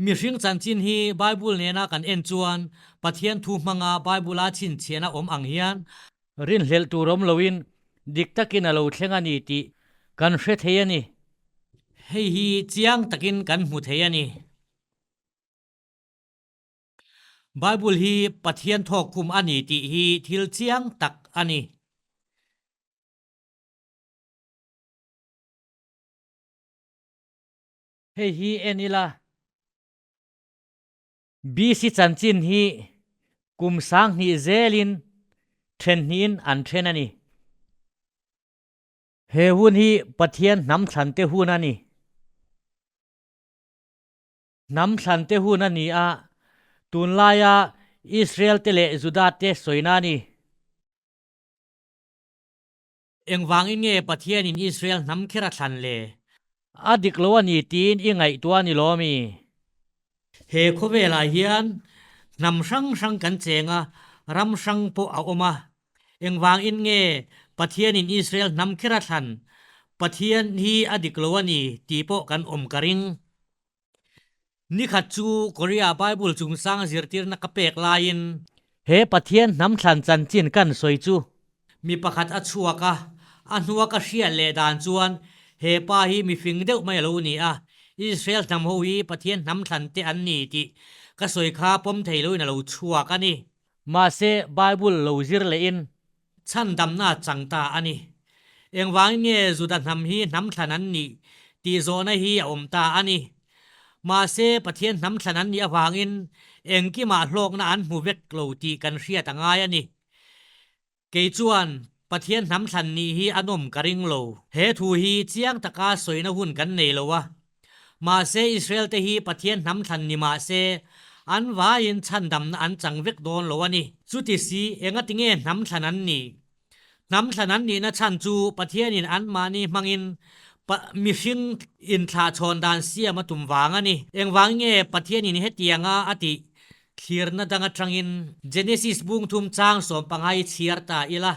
Mihring chanchin hi Bible nena kan en chuan Pathian thu hmanga Bible-a chhinchhiahna awm ang hian rinhlelh tur awm loin dik takin a lo thleng a ni tih kan hre thei a ni. Hei hi chiang takin kan hmu thei a ni. Bible hi Pathian thawkkhum a ni tih hi thil chiang tak a ni. Hei hi en ila. BC chanchin hi kum 2000 zelin then hnihin an then a ni. He hun hi Pathian hnam thlante hun a ni. Hnam thlante hun a ni a, tunlaia Israel te leh Juda te sawina a ni. Engvangin nge Pathianin Israel hnam kher a thlan le? A dik lo a ni tiin i ngaihtuah a ni lo mi? He khawvelah hian hnam hrang hrang kan cheng a, ram hrang pawh a awm a. Engvangin nge Pathianin Israel hnam kher a thlan? Pathian hi a dik lo a ni tih pawh kan awm ka ring. Nikhat chu Korea Bible chungchang zirtirna ka pek laiin. He Pathian hnam thlan chanchin kan sawi chu. Mi pakhat a chhuak a, a hnua ka hriat leh dan chuan he pa hi mi fing deuh mai a lo ni a, Israel hnam ho hi Pathian hnam thlan te an ni tih ka sawi kha pawm thei loin a lo chhuak a ni. Mahse Bible lo zir lehin Chhandamna chang ta a ni. Engvangin nge Juda hnam hi hnam thlan an nih tih zawhna hi a awm ta a ni. Mahse, Pathian hnam thlan an nih avangin engkimah hlawkna an hmu vek lo tih kan hriat a ngai a ni. Kei chuan Pathian hnam thlan nih hi a nawm ka ring lo. He thu hi chiang taka sawina hun kan nei lo a. Mahse, Israel-te hi Pathian hnam thlan ni mah se, an vaiin chhandamna an chang vek dawn lo a ni. Chuti si, engati nge hnam thlan an nih? Hnam thlan an nihna chhan chu Pathianin anmahni hmangin mihring inthlahchhawn dan siam a tum vang a ni. Engvang nge Pathianin hetianga a tih thlirna dang atangin Genesis bung thum chang 15 i chhiar ta ila.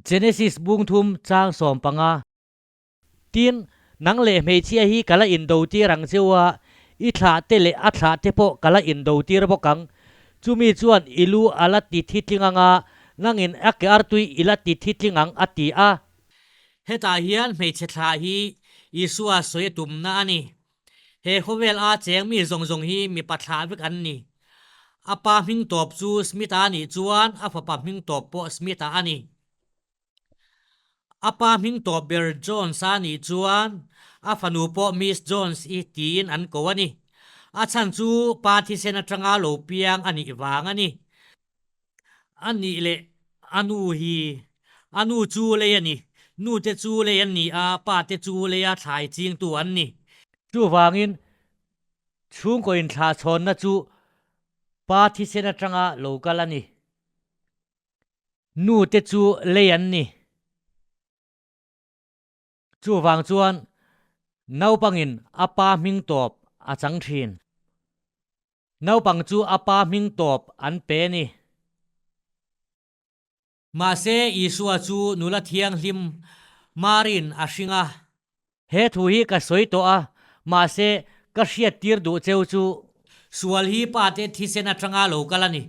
Genesis bung thum chang 15. Tin, nang leh hmeichhia hi ka la indo tir ang cheu a, i thlah te leh a thlah te pawh ka la indo tir bawk ang. Chumi chuan i lu a la ti thi tling ang a, nangin a ke artui i la ti thi tling ang a ti a. Hetah hian hmeichhe thlah hi Isua sawi a tumna a ni. He khawvel a cheng mi zawng zawng hi mipa thlah vek an ni. A pa hming tawp chu Smith-a a nih chuan a fapa hming tawp pawh Smith-a a ni. A pa hming tawp ber Jones-a nih chuan a fanu pawh Miss Jones-i tiin an ko a ni. A chhan chu pa thisen atanga lo piang a nih vang a ni. A nih leh a nu hi a nu chu lei a ni. Nu te chu lei an ni a, pa te chu leia thlai chingtu an ni. Chuvangin chhungkaw inthlahchhawnna chu pa thisen atanga lo kal a ni. Nu te chu lei an ni. Chuvang chuan naupangin a pa hming tawp a chang thin. Naupang chu a pa hming tawp an pe ni. Mahse, Isua chu nula thianghlim Marin a hring a. He thu hi ka sawi tawh a, mahse, ka hriattir duh cheu chu. Sual hi pate thisen atanga lo kal a ni.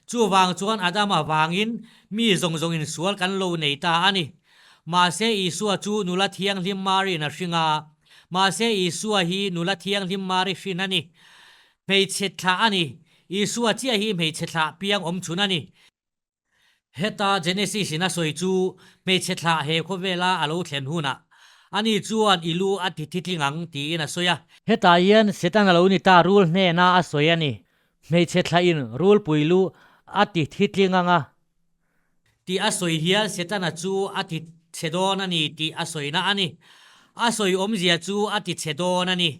Chuvang chuan Adama vangin mi zawng zawngin sual kan lo nei ta a ni. Mahse, Isua chu nula thianghlim Marin a hring a. Mahse, Isua hi nula thianghlim Mari hrin a ni. Hmeichhe thlah a ni. Isua chiah hi hmeichhe thlah piang awm chhun a ni. Heta Genesis in a sawi chu hmeichhe thlah he khawvela a lo thlen hunah ani chuan i lu a ti thitling ang tiin a sawi a. Hetah hian Setana lo ni ta rul hnena a sawi a ni. Hmeichhe thlah in rulpui lu a ti thitling ang a. Tih a sawi hian Setana chu a ti chhe dawn a ni tih a sawina a ni. A sawi awmzia chu a ti chhe dawn a ni.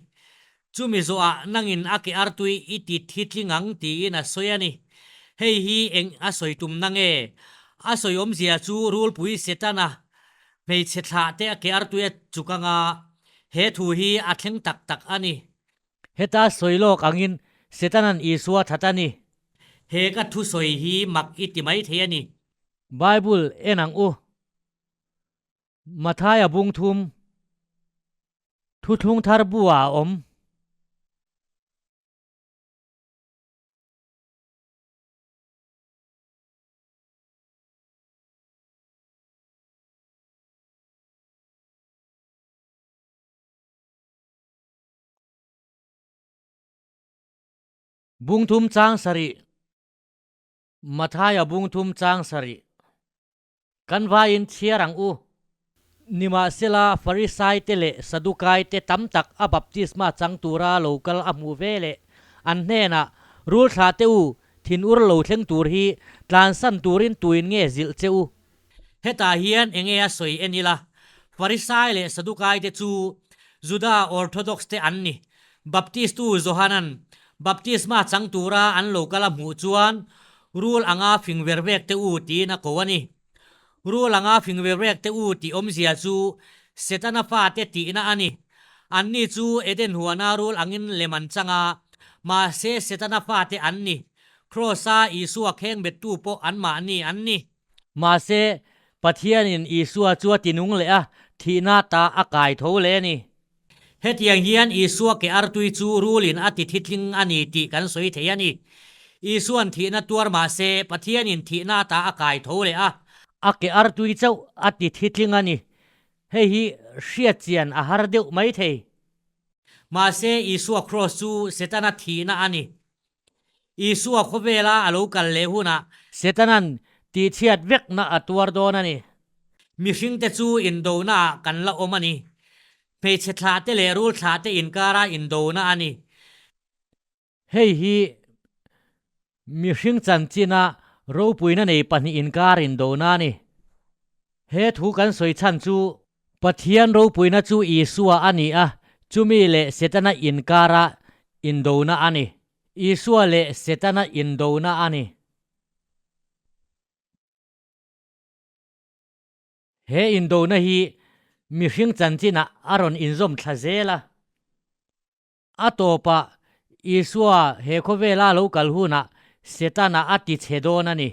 Chumi zawhah nangin a ke artui i ti thitling ang tiin a sawi a ni. Hei hi eng a sawi tumna nge? A sawi awmzia chu rulpui Setana hmeichhe thlah te a ke artui a chuk anga he thu hi a thleng tak tak a ni. Heta sawi lawk angin Setanan Isua that a ni. He ka thusawi hi mak i ti mai thei a ni. Bible en ang u. Mathaia bung thum. Thuthlung thar bu-ah a awm. Bungthum chang sarih Mathaia bungthum chang sarih Kan vaiin chhiar ang u. Nimahsela, Farisaite leh Sadukaite tam tak a baptisma chang tura lo kal a hmuh ve leh an hnenah, Rul thlah teh u, thin ur lo thleng tur hi tlansan turin tuin nge zilh che u? Hetah hian enge a sawi en ila, Farisai leh Sadukaite chu Juda Orthodox te an ni. Baptistu Johanan baptisma chang tura an lo kal a hmuh chuan Rul anga fing ver vek te u tiin a ko a ni. Rul anga fing ver vek te u tih awmzia chu Setana fate tihna a ni. Anni chu Eden huana rul angin lem an chang a, mahse Setana fate an ni. Kraws-a Isua khengbettu pawh anmahni an ni. Mahse, Pathianin Isua chu a tinung leh a, thihna ta a kai tho leh a ni. Hetiang hian Isua ke artui chu rulin a ti thitling a ni tih kan sawi thei a ni. Isua'n thihna tuar mah se, Pathianin thihna ta a kai tho leh a. A ke artui chauh a ti thitling a ni. Hei hi hriat chian a har deuh mai thei. Mahse, Isua kraws chu Setana thihna a ni. Isua khawvela a lo kal leh hunah Setana'n tihchhiat vekna a tuar dawn a ni. Mihringte chu indonaah kan la awm a ni. Hmeichhe thlahte leh rul thlahte inkara indona a ni. Hei hi mihring chanchina ropuina nei pahnih inkar indona a ni. He thu kan sawi chhan chu Pathian ropuina chu Isua a ni a, chumi leh Setana inkara indona a ni. Isua leh Setana indona a ni. He indona hi mihring chanchinah a rawn inzawm thla zel a. A tawpah Isua he khawvela lo kal hunah Setana a ti chhe dawn a ni.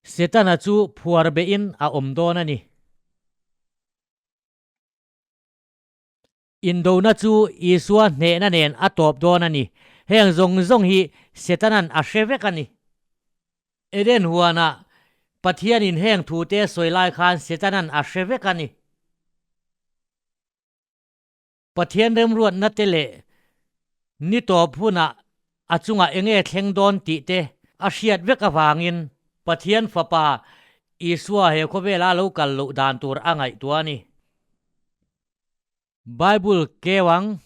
Setana chu phuar behin a awm dawn a ni. Indona chu Isua hnehna nen a tawp dawn a ni. Heng zawng zawng hi Setana'n a hre vek a ni. Eden huanah Pathianin heng thute sawi lai khan Setana'n a hre vek a ni. Pathian remruatna te leh ni tawp hunah a chungah enge thleng dawn tih te a hriat vek avangin Pathian Fapa Isua he khawvela lo kal loh dan tur a ngaihtuah a ni. Bible keu ang.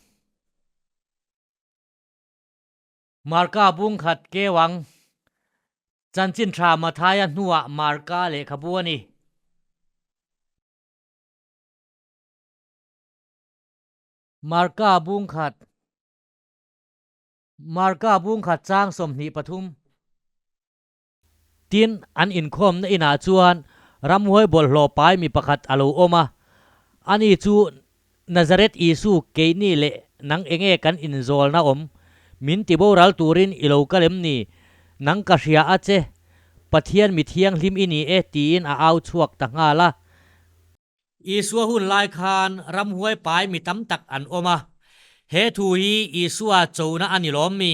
Marka bungkhat keu ang. Chanchin tha Mathaia hnuah Marka lehkhabu a ni. Marka bungkhat Marka bungkhat chang 23. Tin, an inkhawmna inah chuan ramhuai bawlhhlawh pai mi pakhat a lo awm a, ani chu Nazareth Isu keini leh nang enge kan inzawlna awm? Min ti boral turin i lo kal em ni? Nang ka hria a che, Pathian mi thianghlim i ni e tiin a au chhuak ta nghal a. Isua hun lai khan ramhuai pai mi tam tak an awm a, he thu hi Isua chona a ni lawm mi?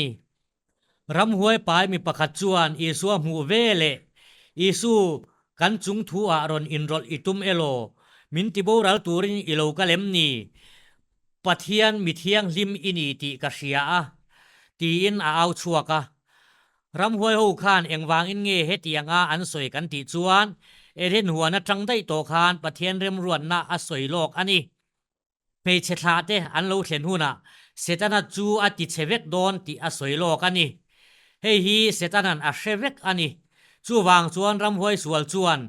Ramhuai pai mi pakhat chuan Isua hmuh ve leh, Isu, kan chung thu ah rawn inrawlh i tum elaw? Min ti boral turin i lo kal em ni? Pathian mi thianghlim i ni tih ka hria a, tiin a au chhuak a. Ramhuai ho khan engvangin nge hetianga an sawi kan tih chuan Eden huan atang daih tawh khan Pathian remruatna a sawi lawk a ni. Hmeichhe thlah te an lo thlen hunah Setana chu a ti chhe vek dawn tih a sawi lawk a ni. Hei hi Setana'n a hre vek a ni. Chuvang chuan ramhuai sual chuan,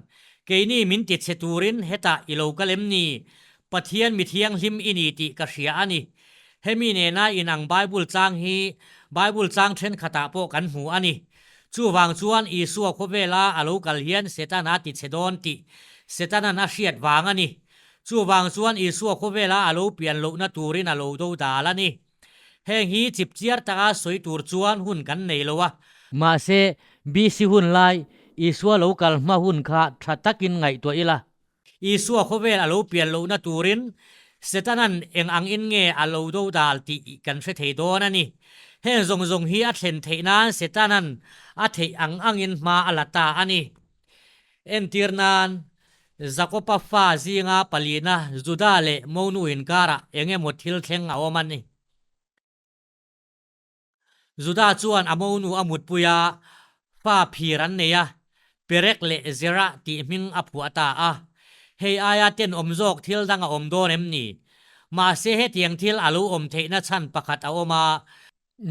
Keini min ti chhe turin hetah i lo kal em ni? Pathian mi thianghlim i ni tih ka hria a ni. Hemi nena inang Bible chang hi Bible chang thenkhatah pawh kan hmu a ni. Chuvang chuan Isua khawvela a lo kal hian Setana ti chhe dawn tih Setana'n a hriat vang a ni. Chuvang chuan Isua khawvela a lo pian lohna turin a lo do dal a ni. Heng hi chipchiar taka sawi tur chuan hun kan nei lo a. Mahse, BC hun lai Isua lo kal hma hun kha tha takin ngaihtuah ila. Isua khawvel a lo pian lohna turin. Setanan eng ang in nge a lo do dal tih kan hre thei dawn a ni. Heng zawng zawng hi a thlen theih nan Setanan a theih ang angin hma a la ta a ni. Entir nan, Jakoba fa zinga palina Juda leh Monu inkarah eng emaw thil thleng a awm a ni. Juda chuan a monu a mutpui a, fa phir an nei a, Perek leh Zerah tih hming a phuah ta a. Hei aia tenawm zawk thil dang a awm dawn em ni? Mahse hetiang thil a lo awm theihna chhan pakhat a awm a.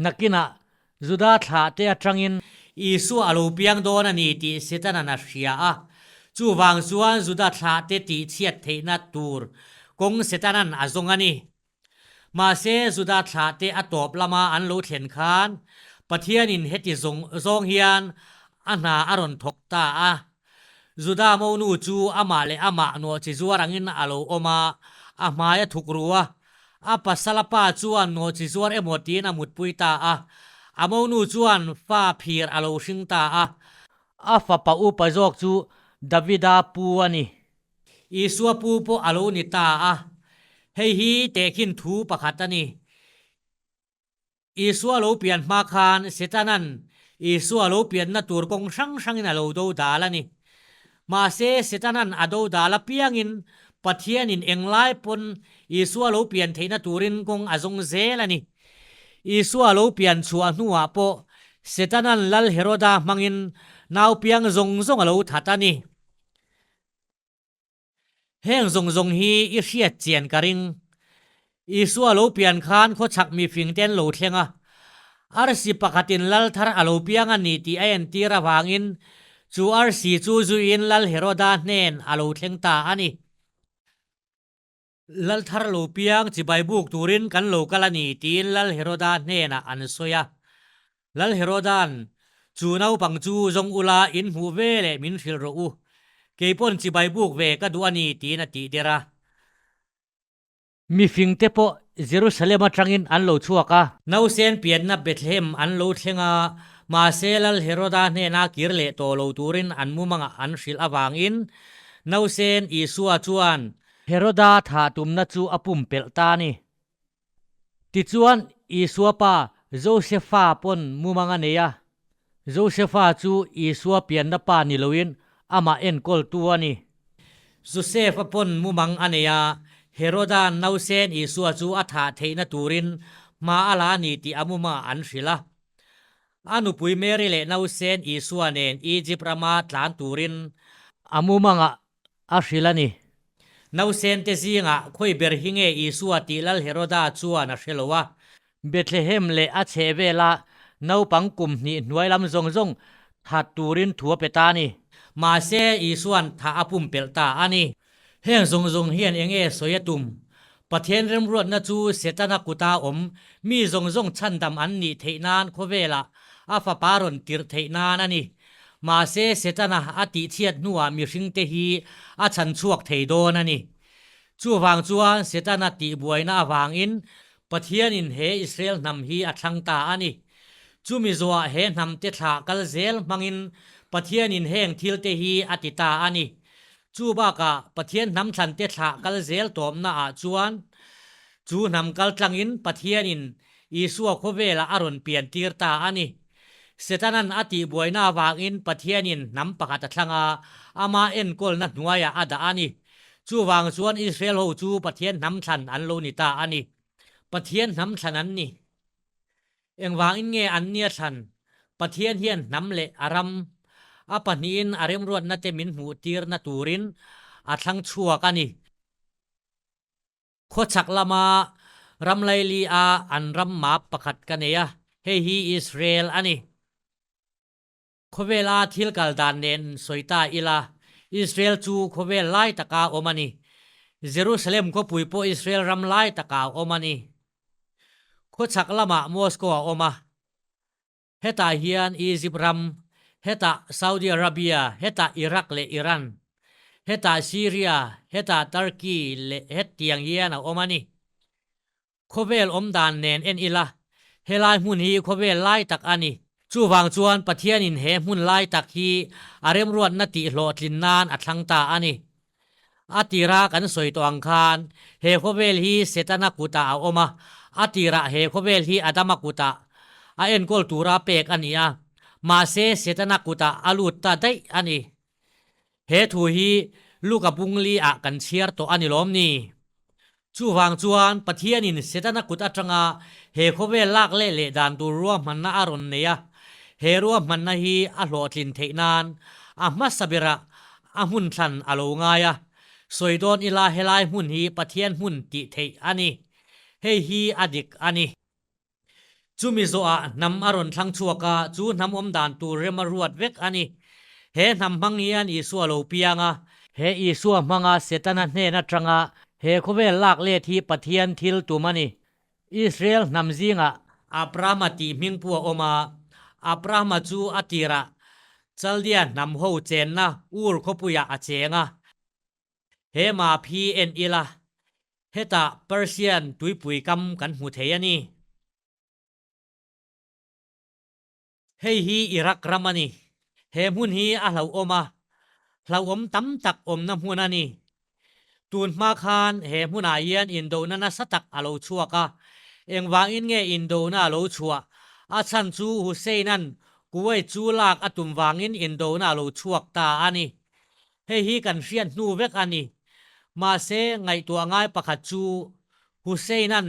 Nakinah Juda thlah te atangin Isua a lo piang dawn a ni tih Setanan a hria a. Chuvang chuan Juda thlah te tihchhiat theihna tur kawng Setanan a zawng a ni. Mahse, Juda thlahte a tawp lama an lo thlen khan Pathianin heti zawng zawng hian a hna a rawn thawk ta a. Juda monu chu amah leh amah nawhchi zuar angin a lo awm a, a hmai a thuk ru a. A pasala pa chuan nawhchi zuar emaw tiin a mutpui ta a. A monu chuan fa phir a lo hring ta a. A fapa upa zawk chu Davida pu a ni. Isua pu pawh a lo ni ta a, hei hi tehkhin thu pakhat a ni. Isua lo pian hma khan Setanan Isua lo pianna tur kawng hrang hrangin a lo do dal a ni. Mahse, Setanan a do dal apiangin Pathianin englai pawn Isua lo pian theihna turin kawng a zawng zel a ni. Isua lo pian chhuah hnuah pawh Setanan Lal Heroda hmangin nau piang zawng zawng a lo that a ni. Heng zawng zawng hi i hriat chian ka ring. Isua lo pian khan khawchhak mifing te an lo thleng a. Arsi pakhatin lal thar a lo piang a ni tih a entir avangin chu arsi chu zuiin Lal Heroda hnen a lo thleng ta a ni. Lal thar lo piang chibai buk turin kan lo kal a ni tiin Lal Heroda hnenah an sawi a. Lal Heroda'n, Chu naupang chu zawng ula in hmuh ve leh min hrilh rawh u. Kei pawn chibai buk ve ka duh a ni tiin a tih der a. Mifingte pawh Jerusalem atangin an lo chhuak a. Nausen pianna Bethlehem an lo thleng a, mahse Lal Heroda hnena kir leh tawh lo turin an mumangah an hrilh avangin Nausen Isua chuan Heroda thah tumna chu a pumpelh ta a ni. Tichuan, Isua pa Josefa pawn mumang a nei a. Josefa chu Isua pianna pa ni loin amah enkawltu a ni. Josefa pawn mumang a nei a, Heroda'n nausen Isua chu a thah theihna turin hma a la a ni tih a mumangah an hrilh a. A nupui Mary leh nausen Isua nen Egypt rama tlan turin a mumangah a hrilh a ni. Nausen te zingah khawi ber hi nge Isua tih Lal Heroda chuan a hre lo a. Bethlehem leh a chheh vela naupang kum hnih hnuai lam zawng zawng that turin thu a pe ta a ni. Mahse, Isua'n thah a pumpelh ta a ni. Heng zawng zawng hian eng nge sawi a tum? Pathian remruatna chu Setana kuta awm mi zawng zawng chhandam an nih theih nan khawvelah a fapa rawn tirh theih nan a ni. Mahse, Setana a tihchhiat hnuah mihringte hi a chhan chhuak thei dawn a ni. Chuvang chuan Setana tihbuaina avangin Pathianin he Israel hnam hi a thlang ta a ni. Chumi zawhah he hnamte thlah kal zel hmangin Pathianin heng thilte hi a ti ta a ni. Chu bakah Pathian hnam thlante thlah kal zel tawpnaah chuan chu hnam kal tlangin Pathianin Isua khawvelah a rawn piantir ta a ni. Setanan a tihbuaina avangin Pathianin hnam pakhat a thlang a, ama enkawlna hnuaiah a dah a ni. Chuvang chuan Israel ho chu Pathian hnam thlan an lo ni ta a ni. Pathian hnam thlan an ni. Engvangin nge an nia thlan? Pathian hian hnam leh a ram, a pahnihin a remruatna te min hmuhtirna turin a thlang chhuak a ni. Khawchhak lama ram laili a an ram map pakhat ka nei a, hei hi Israel a ni. Khawvela thil kal dan nen sawi ta ila, Israel chu khawvel lai taka awm a ni. Jerusalem khawpui pawh Israel ram lai taka awm a ni. Khawchhak lamah Moscow a awm a. Hetah hian Egypt ram, hetah Saudi Arabia, hetah Iraq leh Iran, hetah Syria, hetah Turkey leh hetiang hian a awm a ni. Khawvel awm dan nen en ila, helai hmun hi khawvel lai tak a ni. Chuvang chuan Pathianin he hmun lai tak hi a remruatna tih hlawhtlin nan a thlang ta a ni. A tira kan sawi tawh ang khan he khawvel hi Setana kutah a awm a, a tirah he khawvel hi Adama kutah a enkawl tura pek a ni a, mahse Setana kutah a lut ta daih a ni. He thu hi Luka bungli ah kan chhiar tawh a ni lawm ni? Chuvang chuan Pathianin Setana kut atanga he khawvel lak leh leh dan tur ruahmanna a rawn nei a, he ruahmanna hi a hlawhtlin theih nan a hmasa berah a hmun thlan a lo ngai a, sawi dawn ila helai hmun hi Pathian hmun tih theih a ni. Hei hi a dik a ni. Chumi zawhah hnam a rawn thlang chhuak a, chu hnam awm dan tur rem a ruat vek a ni. He hnam hmang hian Isua lo piang a. He Isua hmanga Setana hnen atanga he khawvel lak let hi Pathian thil tum a ni. Israel hnam zingah Abrahama tih hming pu a awm a, Abrahama chu a tirah Chaldea hnam ho chenna Ur khawpuiah a cheng a. He map hi en ila, hetah Persian tuipui kam kan hmu thei a ni. Hei hi Iraq ram a ni. He hmun hi a hlauhawm a, hlauhawm tam tak awmna hmun a ni. Tun hma khan he hmunah hian indona nasa tak a lo chhuak a. Engvangin nge indona a lo chhuah? A chhan chu Hussein-a'n Kuwait chu lak a tum vangin indona a lo chhuak ta a ni. Hei hi kan hriat hnu vek a ni. Mahse, ngaihtuah ngai pakhat chu Hussein-a'n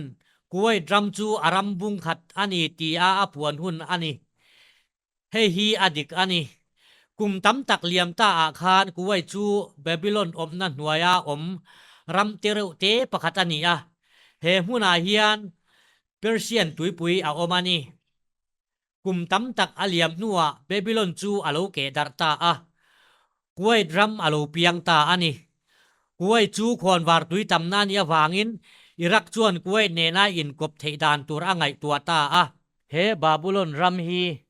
Kuwait ram chu a ram bung khat a ni tia a puan hun a ni. Hei hi a dik a ni. Kum tam tak liam ta ah khan Kuwait chu Babylon awmna hnuaia awm ram te reuh te pakhat a ni a. He hmunah hian Persian tuipui a awm a ni. Kum tam tak a liam hnuah Babylon chu a lo keh darh ta a, Kuwait ram a lo piang ta a ni. Kuwait chu khawnvar tui tamna a nih avangin Iraq chuan Kuwait nena inkawp theih dan tur a ngaihtuah ta a. He Babulon ram hi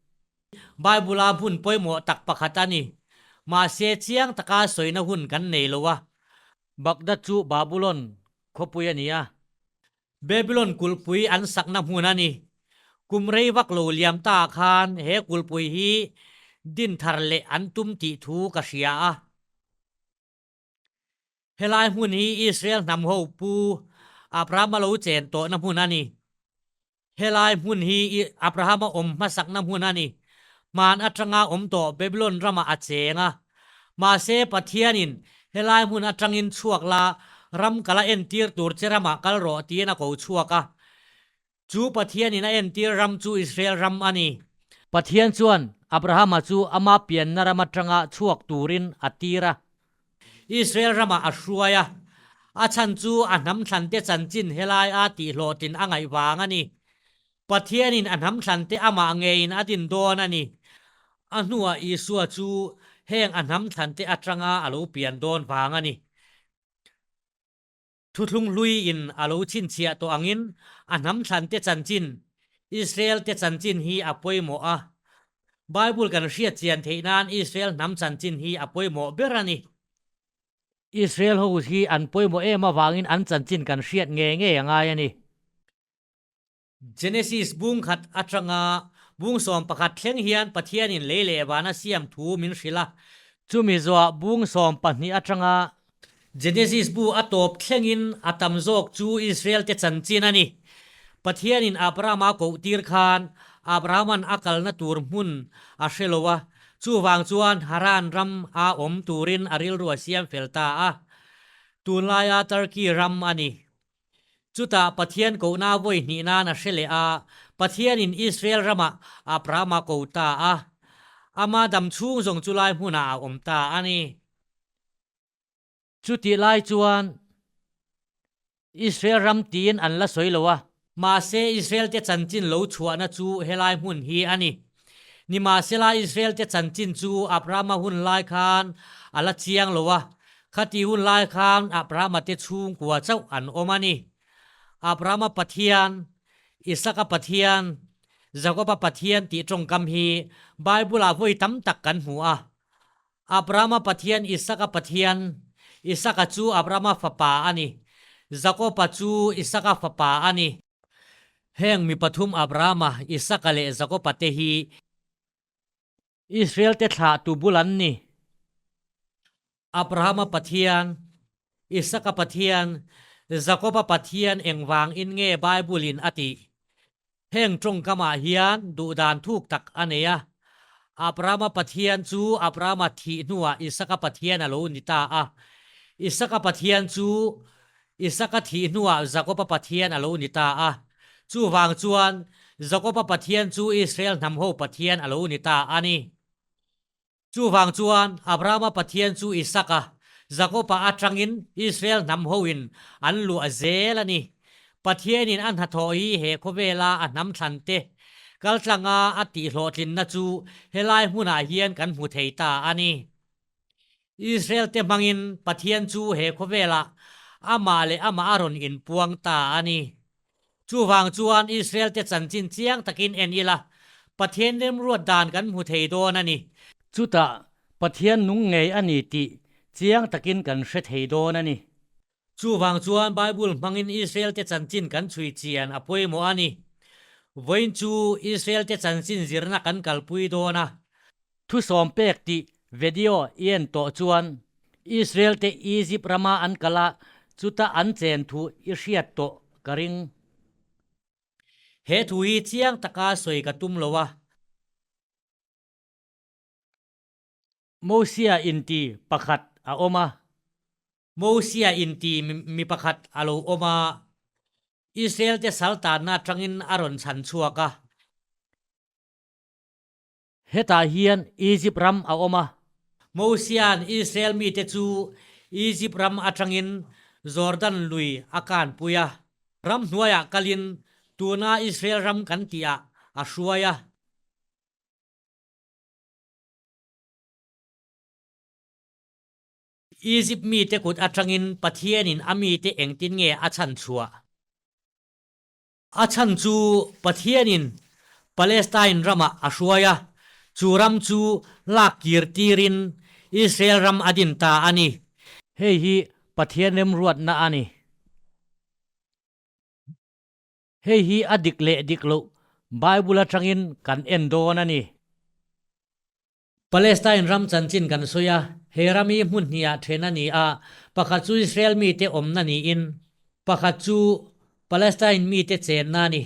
Bible-a hmun pawimawh tak pakhat a ni. Mahse chiang taka sawina hun kan nei lo a. Baghdad chu Babulon khawpui a ni a. Babylon kulhpui an sakna hmun a ni. Kum rei vak lo liam ta khan he kulhpui hi din thar leh an tum tih thu ka hria a. Helai hmun hi Israel hnam ho pu Abrahama lo chen tawhna hmun a ni. Helai hmun hi Abrahama awm hmasakna hmun a ni. Hman atanga awm tawh Babylon ramah a cheng a. Mahse, Pathianin helai hmun atangin chhuak la, ram kala entir tur che ramah kal rawh tiin a ko chhuak a. Chu Pathianin a entir ram chu Israel ram a ni. Pathian chuan Abrahama chu ama pianna ram atanga chhuak turin a tir a. Israel ramah a hruai a, a chhan chu a hnam thlante chanchin helai a tihhlawhtlin a ngaih vang a ni. Pathianin a hnam thlante amah ngeiin a din dawn a ni. A hnuah Isua chu heng a hnam thlante atanga a lo pian dawn vang a ni. Thuthlung hluiin a lo chhinchhiah tawh angin a hnam thlante chanchin, Israel-te chanchin hi a pawimawh a. Bible kan hriat chian theih nan Israel hnam chanchin hi a pawimawh ber a ni. Israel ho hi an pawimawh em avangin an chanchin kan hriat ngei ngei a ngai a ni. Genesis bung khat atanga bung 11 thleng hian Pathianin lei leh vana siam thu min hrilh a. Chumi zawhah bung 12 atanga Genesis bu a tawp thlengin a tam zawk chu Israel-te chanchin a ni. Pathianin Abrahama koh tir khan Abrahaman a kalna tur hmun a hre lo a, chuvang chuan Haran ram a awm turin a rilru a siam fel ta a. Tunlaia Turkey ram a ni. Chutah Pathian kohna vawi hnih nan a hre leh a, Pathianin Israel ramah Abraham a ko ta a, ama dam chhung zawng chu lai hmunah a awm ta a ni. Chutih lai chuan Israel ram tiin an la sawi lo a. Mahse Israel-te chanchin lo chhuahna chu helai hmun hi a ni. Nimahsela Israel-te chanchin chu Abrahama hun lai khan a la chiang lo a, Khati hun lai khan Abrahama te chhungkua chauh an awm a ni. Abrahama Pathian, Isaka Pathian, Jakoba Pathian tih tawngkam hi Bible-ah vawi tam tak kan hmu a. Abrahama Pathian, Isaka Pathian, Isaka chu Abrahama fapa a ni. Jakoba chu Isaka fapa a ni. Heng mi pathum Abrahama, Isaka leh Jakoba te hi Israel te thlahtu bul an ni. Abrahama Pathian, Isaka Pathian, Jakoba Pathian engvang in nge Bible in a tih? Heng tawngkamah hian duhdan thuk tak a nei a. Abrahama Pathian chu Abrahama thih hnuah Isaka Pathian a lo ni ta a. Isaka Pathian chu Isaka thih hnuah Jakoba Pathian a lo ni ta a. Chuvang chuan Jakoba Pathian chu Israel hnamho Pathian a lo ni ta a ni. Chuvang chuan Abrahama Pathian chu Isaka, Jakoba atangin Israel hnam hoin an luah zel a ni. Pathianin a hnathawh hi he khawvela a hnam thlan te kaltlanga a tihhlawhtlinna chu helai hmunah hian kan hmu thei ta a ni. Israel te hmangin Pathian chu he khawvelah amah leh amah a rawn inpuang ta a ni. Chuvang chuan Israel-te chanchin chiang takin en ila, Pathian remruat dan kan hmu thei dawn a ni. Chutah Pathian nung ngei a ni tih chiang takin kan hre thei dawn a ni. Chuvang chuan Bible hmangin Israel-te chanchin kan chhui chian a pawimawh a ni. Vawiin chu Israel-te chanchin zirna kan kalpui dawn a. Thusawm pek tih video i en tawh chuan Israel te Egypt rama an kal a, chuta an chen thu i hriat tawh ka ring. He thu hi chiang taka sawi ka tum lo a. Mosia inti pakhat a awm a. Mosia inti mi pakhat a lo awm a. Israel te saltanna atangin a rawn chhan chhuak a. Hetah hian Egypt ram a awm a. Mosia'n Israel mite chu Egypt ram atangin Jordan lui a kanpui a. Ramhnuaiah kalin tuna Israel ram kan tihah a hruai a. Egypt mite kut atangin Pathianin a mite engtin nge a chhan chhuah? A chhan chu Pathianin Palestine ramah a hruai a, chu ram chu lak kir tirin Israel ram a din ta a ni. Hei hi Pathian remruatna a ni. Hei hi a dik leh dik loh Bible atangin kan en dawn a ni. Palestine ram chanchin kan sawi a, he ram hi hmun hniah then a ni a, pakhat chu Israel mite awmna niin, pakhat chu Palestine mite chenna a ni.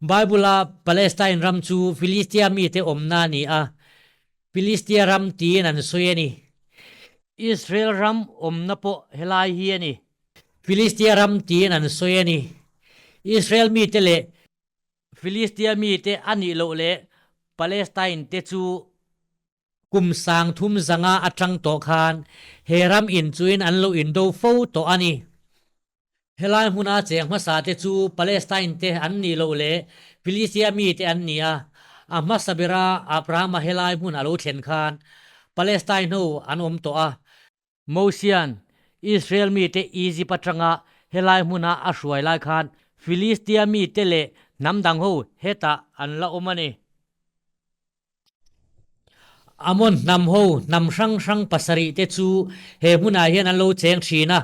Bible-a Palestine ram chu Philistia mite awmna a ni a, Philistia ram tiin an sawi a ni. Israel ram awmna pawh helai hi a ni. Philistia ram tiin an sawi a ni. Israel mite leh Filistia mite a nih loh leh Palestine te chu kum 3000 zanga atang tawh khan he ram in chuin an lo indo fo tawh a ni. Helai hmuna cheng hmasa te chu Palestine te an nih loh leh Filistia mite an ni a, a hmasa bera Abrahama helai hmun a lo thlen khan Palestine ho an awm tawh a. Mosia'n Israel mite Egypt atanga helai hmuna a hruai lai khan Filistia mite leh hnam dang ho hetah an la awm a ni. Ammon hnam ho hnam hrang hrang pasarih te chu he hmunah hian an lo cheng thin a,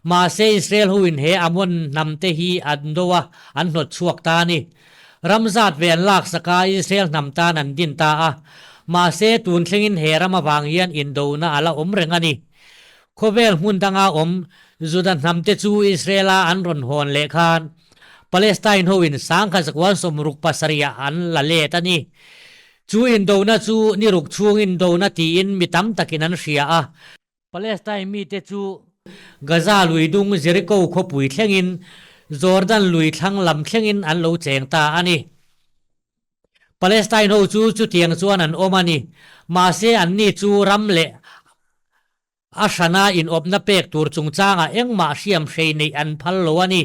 mahse Israel hoin he Ammon hnam te hi an do a, an hnawt chhuak ta a ni. Ram zat ve an laksak a, Israel hnam tan an din ta a. Mahse, tun thlengin he ram avang hian indona a la awm reng a ni. Khawvel hmun danga awm Juda hnamte chu Israel-a an rawn hawn leh khan Palestine hoin 1967 ah an la let a ni. Chu indona chu ni ruk chhung indona tiin mi tam takin an hria a. Palestine mite chu Gaza lui dung Jericho khawpui thlengin Jordan lui thlang lam thlengin an lo cheng ta a ni. Palestine ho chu chutiang chuan an awm a ni. Mahse anni chu ram leh a hrana inawpna pek tur chungchangah engmah hriam hrei neih an phal lo a ni.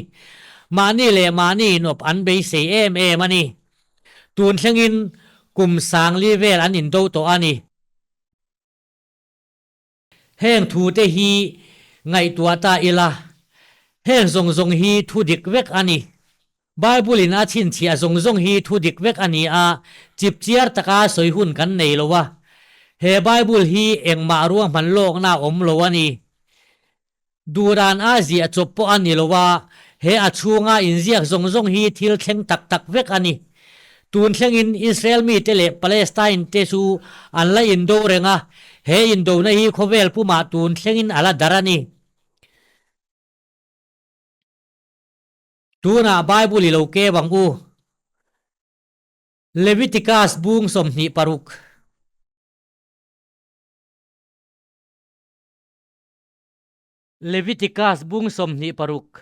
Mahni leh mahni inawp an beisei em em a ni. Tun thlengin kum 4000 vel an indo tawh a ni. Heng thute hi ngaihtuah ta ila, heng zawng zawng hi thu dik vek a ni. Bible-in a chhinchhiah zawng zawng hi thu dik vek a ni a, chipchiar taka sawi hun kan nei lo a. He Bible hi engmah ruahman lawkna a awm lo a ni. Duhdan a ziah chawp pawh a ni lo a, he a chhunga inziak zawng zawng hi thil thleng tak tak vek a ni. Tun thlengin Israel mite leh Palestine te chu an la indo reng a, he indona hi khawvel pumah tun thlengin a la dar a ni. Tunah Bible i lo keu ang u. Leviticus bung 26. Leviticus bung 26.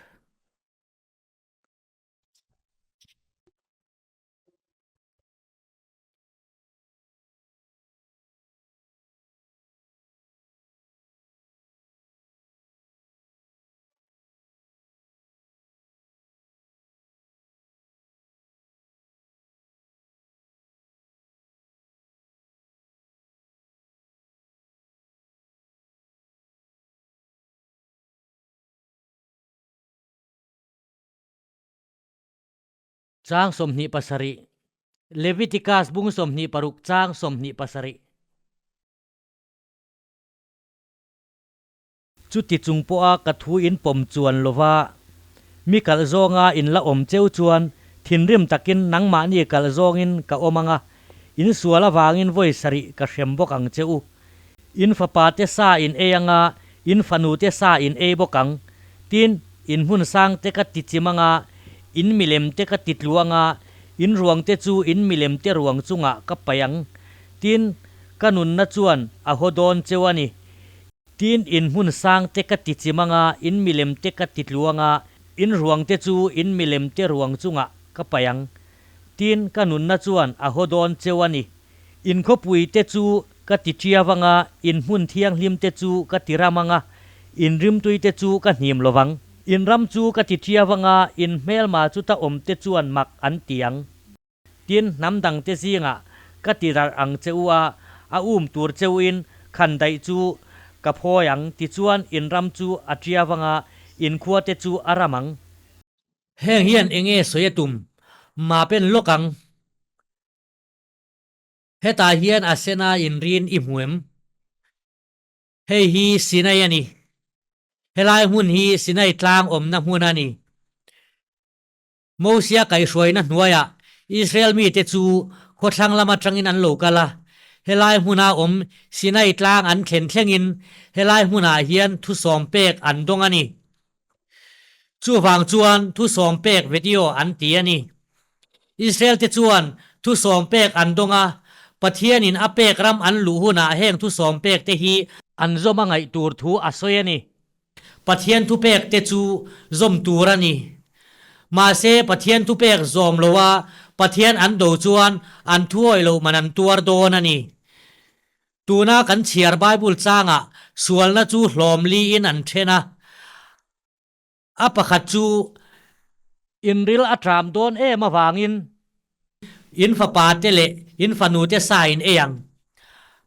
Chang 27 Leviticus bung 26 chang 27. Chuti chung pawha ka thu in pawm chuan lova mi kalh zawnga in la awm cheu chuan thinrim takin nangmahni kalh zawngin ka awm ang a, in sual avangin vawi sarih ka hrem bawk ang che u. In fapa te sa in ei ang a, in fanu te sa in ei bawk ang. Tin, in hmun sang te ka ti chim ang a, in milem te ka ti tlu ang a, in ruang te chu in milem te ruang chungah ka paih ang. Tin, ka nunna chuan a haw dawn cheu a ni. Tin, in hmun sang te ka ti chim ang a, in milem te ka ti tlu ang a, in ruang te chu in milem te ruang chungah ka paih ang. Tin, ka nunna chuan a haw dawn cheu a ni. In khawpui te chu ka ti ṭiau ang a, in hmun thianghlim te chu ka ti ram ang a, in rimtui te chu ka hnim lo vang. In ram chu ka ti ṭiau ang a, in hmelma chuta awm te chuan mak an ti ang. Tin, hnam dangte zingah ka ti darh ang che u a, a um tur che uin khan daih chu ka phawi ang, tichuan in ram chu a ṭia vang a, in khuate chu a ram ang. Heng hian eng nge sawi a tum? Map en lawk ang. Hetah hian a sena inrin i hmu em? Hei hi Sinai a ni. Helai hmun hi Sinai tlang awmna hmun a ni. Mosia kaihhruaina hnuaiah Israel mite chu khawthlang lam atangin an lo kal a, helai hmuna awm Sinai tlang an thlen thlengin helai hmunah hian thusawm pek an dawng a ni. Chuvang chuan thusawm pek video an ti a ni. Israel te chuan thusawm pek an dawng a, Pathianin a pek ram an luh hunah heng thusawm pek te hi an zawm a ngaih tur thu a sawi a ni. Pathian thupek te chu zawm tur a ni. Mahse, Pathian thupek zawm loa Pathian an do chuan an thuawih loh man an tuar dawn a ni. Tuna kan chhiar Bible changah sualna chu hlawm liin an then a. A pakhat chu inril a tram dawn em avangin In fapa te leh in fanu te sa in ei ang.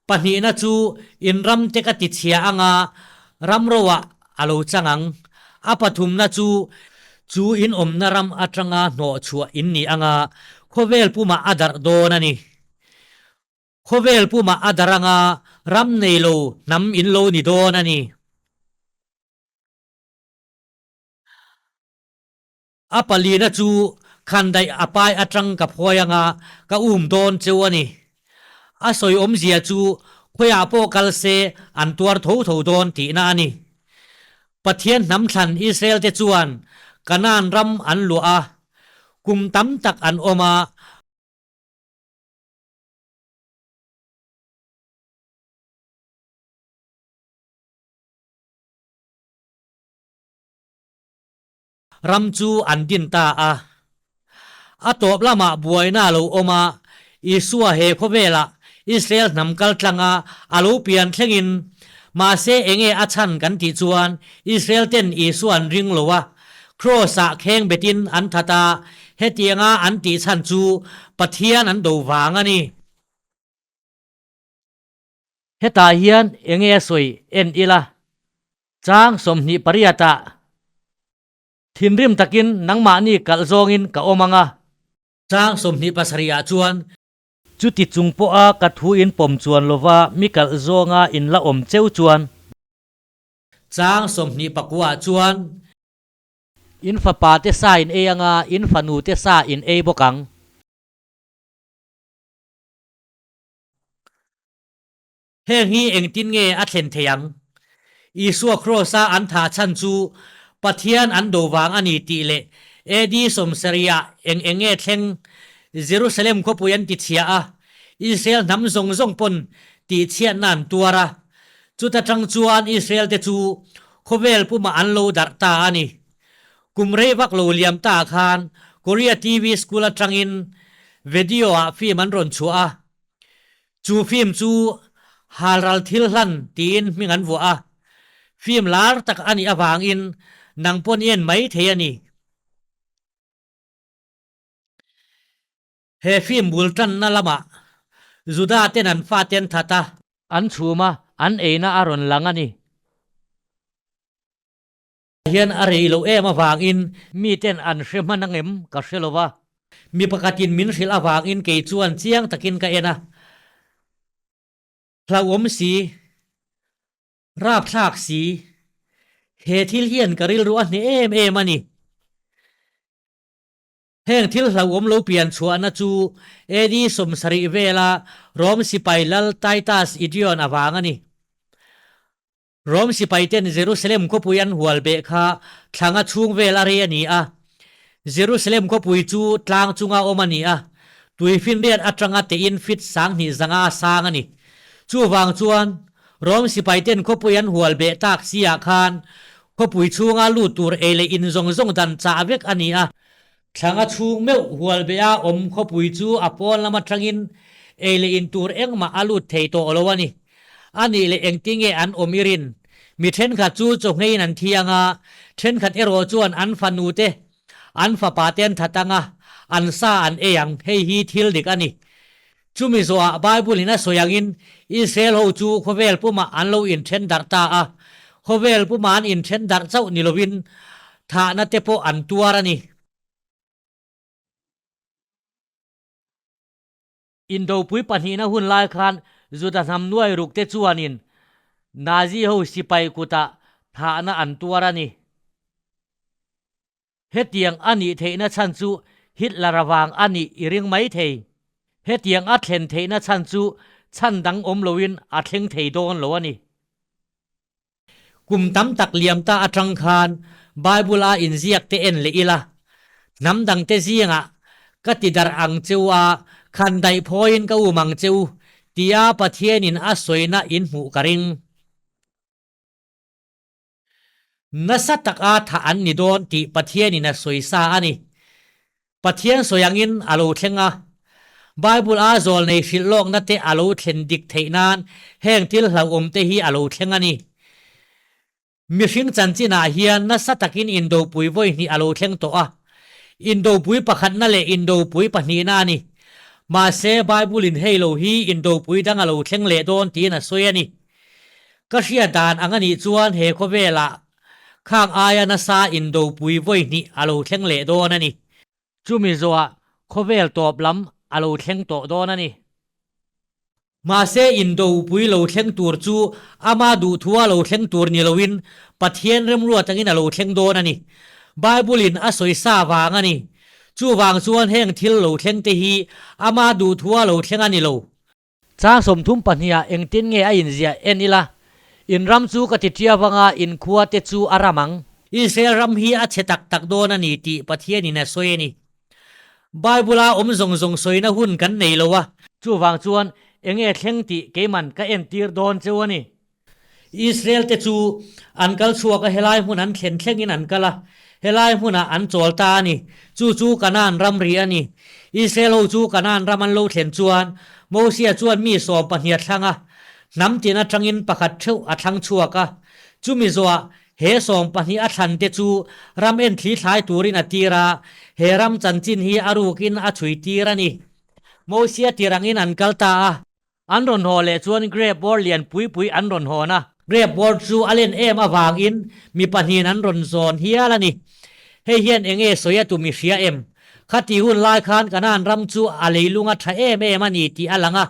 Pahnihna chu in ram te ka ti chhia ang a, ram roah a lo chang ang. A pathumna chu chu in awmna ram atanga hnawh chhuah in ni ang a, khawvel pumah a darh dawn a ni. Khawvel pumah a darh ang a, ram nei lo hnam in lo ni dawn a ni. A palina chu khandaih a pai atang ka phuai anga ka um dawn cheu a ni. A sawi awmzia chu khawiah pawh kal se an tuar tho tho dawn tihna a ni. Pathian hnam thlan Israel te chuan Kanaan ram an luah a, kum tam tak an awm a, Ram chu an din ta a. A tawp lamah buaina a lo awm a, Isua he khawvelah Israel hnam kal tlanga a lo pian thlengin, mahse enge a chhan kan tih chuan Israel ten Isua an ring lo a, Kraws-ah kheng betin an that a, hetianga an tih chhan chu Pathian an do vang a ni. Hetah hian enge a sawi en ila? Chang 28 ah thinrim takin nangmahni kalh zawngin ka awm ang a. Chang 27 ah chuan. Chuti chung pawha ka thu in pawm chuan lova mi kalh zawnga in la awm cheu chuan. Chang 24 ah chuan. In fapa te sa in ei ang a, in fanu te sa in ei bawk ang. Heng hi engtin nge a thlen thei ang? Isua Kraws-a an thah chhan chu Pathian an do vang a ni tih leh AD 70 ah eng eng nge thleng? Jerusalem khawpui an tichhia a, Israel hnam zawng zawng pawn tihchhiatna an tuar a. Chuta tang chuan Israel te chu khawvel pumah an lo darh ta a ni. Kum rei vak lo liam ta khan Korea TV School atangin video ah film an rawn chhuah a. Chu film chu Halral Thil Hlan tiin hming an vuah a. Film lar tak a nih avangin nang pawn i en mai thei a ni. He film bul tanna lamah Juda ten an fate an that a. An chhum a, an eina a rawn lang a ni. Hian a rei loh em avangin miten an hre hman angem ka hre lo va. Mi pakhatin min hrilh avangin kei chuan chiang takin ka en a, hlauhawm si, rapthlak si, he thil hian ka rilru a hneh em em a ni. Heng thil hlauhawm lo pian chhuahna chu AD 70 vela Rom sipai lal Titus Idion avang a ni. Rom sipaiten Jerusalem khawpui an hual beh kha thlanga chhung vel a rei a ni a. Jerusalem khawpui chu tlang chunga awm a ni a, tuifinriat atanga tein fit 2000 zanga a sang a ni. Chuvang chuan, Rom sipaiten khawpui an hual beh tak si ah khan khawpui chhunga lut tur ei leh in zawng zawng dan chah vek a ni a. Thlanga chhung meuh hual beh a awm khawpui chu a pawn lam atangin ei leh in tur engmah a lut thei tawh lo a ni. A nih leh engtinge an awm i rin? Mi thenkhat chu chawhngeiin an thi ang a, thenkhat erawh chuan an fanu te, an fapa te an that ang a, an sa an ei ang, hei hi thil dik a ni. Chumi zawhah Bible in a sawi angin Israel ho chu khawvel pumah an lo inthen darh ta a, khawvel pumah an inthen darh chauh ni lovin thahna te pawh an tuar a ni. Indopui pahnihna hun lai khan Juda hnam nuai ruk te chuanin Nazi ho sipai kutah thahna an tuar a ni. Hetiang a nih theihna chhan chu Hitler avang a nih i ring mai thei. Hetiang a thlen theihna chhan chu chhan dang awm loin a thleng thei dawn lo a ni. Kum tam tak liam ta atang khan Bible a inziak te en leh ila, hnam dang te zingah ka ti darh ang cheu a, khan daih phawiin ka um ang cheu tia Pathianin a sawina in hmuh ka ring. Nasa taka thah an ni dawn tih Pathianin a sawi sa a ni. Pathian sawi angin a lo thleng a. Bible a zawlnei hrilh lawkna te a lo thlen dik theih nan heng thil hlauhawm te hi a lo thleng a ni. Mihring chanchinah hian nasa takin indopui vawi hnih a lo thleng tawh a. Indopui pakhatna leh indopui pahnihna a ni. Mahse, Bible in hei lo hi indopui dang a lo thleng leh dawn tiin a sawi a ni. Ka hriat dan ang a nih chuan he khawvelah khang aia nasa indopui vawi hnih a lo thleng leh dawn a ni. Chumi zawhah khawvel tawp lam a lo thleng tawh dawn a ni. Mahse indopui lo thleng tur chu ama duhthua lo thleng tur ni loin Pathian remruat angin a lo thleng dawn a ni. Bible-in a sawi sa vang a ni. Chuvang chuan heng thil lo thleng te hi ama duhthua lo thleng a ni lo. Chang 32 ah engtin nge a inziah en ila, in ram chu ka ti ṭia vanga in khua te chu a ram ang. Israel ram hi a chhe tak tak dawn a ni tih Pathianin a sawi a ni. Bible-a awm zawng zawng sawina hun kan nei lo a. Chuvang chuan enge thleng tih keiman ka entir dawn cheu a ni. Israel te chu an kal chhuak a, helai hmun an thlen thlengin an kal a, helai hmunah an chawl ta a ni. Chu chu Kanaan ramri a ni. Israel ho chu Kanaan ram an lo thlen chuan Mosia chuan mi 12 a thlang a, hnam tin atangin pakhat theuh a thlang chhuak a. Chumi zawhah he 12 a thlan te chu ram en thli thlai turin a tir a, he ram chanchin hi a rukin a chhui tir a ni. Mosia tir angin an kal ta a. An rawn haw leh chuan grape bawr lian pui pui an rawn hawn a. Grape bawr chu a len em avangin mi pahnihin an rawn zawn hial a ni. Hei hian eng nge sawi a tum i hria em? Khati hun lai khan Kanaan ram chu a leilung a tha em em a ni tih a lang a.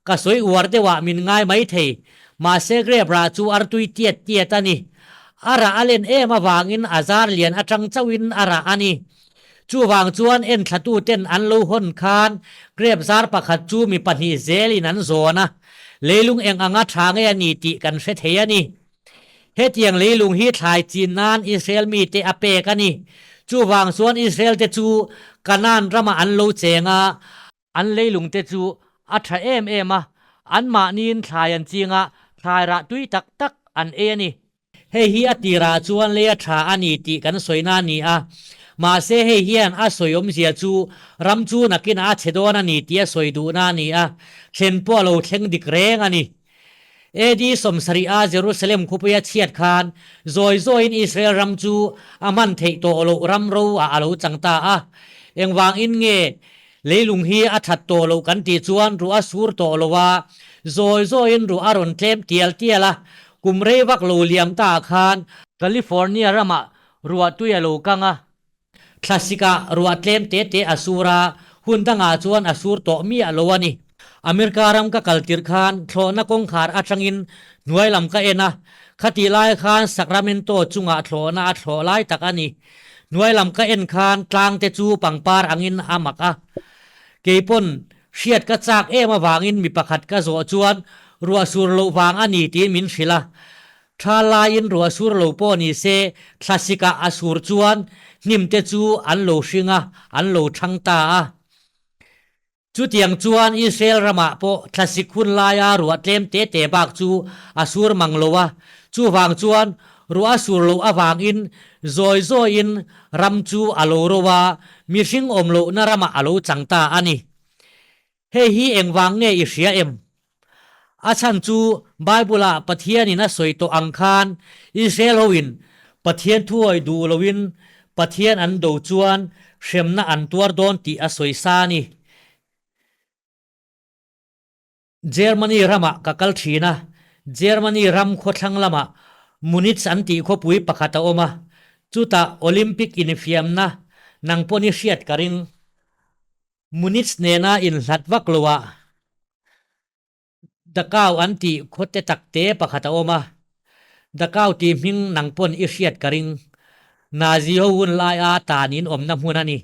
Ka sawi uar deuhah min ngai mai thei. Mahse grape rah chu artui tiat tiat a ni. A rah a len em avangin a zar lian atang chauhin a rah a ni. Chuvang chuan enthlatuten an lo hawn khan grape zar pakhat chu mi pahnih zelin an zawn a, leilung eng anga tha nge a ni tih kan hre thei a ni. Hetiang leilung hi thlai chin nan Israel mite a pek a ni. Chuvang chuan Israel-te chu Kanaan ramah an lo cheng a. An leilungte chu a tha em em a, anmahniin thlai an ching a, thlai rah tui tak tak an ei a ni. Hei hi a tirah chuan lei a tha a ni tih kan sawina a ni a, mahse hei hian a sawi awmzia chu ram chu nakinah a chhe dawn a ni tih a sawi duhna a ni a, thlen pawh a lo thleng dik reng a ni. AD 70 a Jerusalem khawpuia chhiat khan zawi zawiin Israel ram chu a hman theih tawh loh ram ro ah a lo chang ta a. Engvangin nge leilung hi a that tawh loh kan tih chuan ruah a sur tawh lo a, zawi zawiin ruah a rawn tlem tial tial a, kum rei vak lo liam ta ah khan California ramah ruah tui a lo kang a. Thlasikah ruah tlem te te a sur a, hun dangah chuan a sur tawh miah lo a ni. America ram ka kal tirh khan thlawhna kawngkhar atangin hnuai lam ka en a, khatih lai khan Sacramento chungah thlawhna a thlawh lai tak a ni. Hnuai lam ka en khan tlang te chu pangpar angin a mak a. Keipawn hriat ka chak em avangin mi pakhat ka zawh chuan ruah sur loh vang a ni tiin min hrilh a. Tha laiin ruah sur lo pawh ni se, thlasikah a sur chuan hnim te chu an lo hring a, an lo thang ta a. Chutiang chuan Israel ramah pawh thlasik hun laia ruah tlem te te bak chu a sur mang lo a, chuvang chuan ruah a sur loh avangin zawi zawiin ram chu a lo ro a, mihring awm lohna ramah a lo chang ta a ni. Hei hi engvang nge i hria em? A chhan chu Bible-ah Pathianin a sawi tawh ang khan Israel hoin Pathian thuawi duh loin Pathian an do chuan hremna an tuar dawn tih a sawi sa a ni. Germany ramah ka kal thin a, Germany ram khawthlang lamah Munich an tih khawpui pakhat a awm a, chutah Olympic infiamna nang paw'n i hriat ka ring. Munich nena inhlat vak loah Dachau an tih khawte takte pakhat a awm a, Dachau tih hming nang pawn i hriat ka ring. Nazi ho hun laia tan in awmna hmun a ni.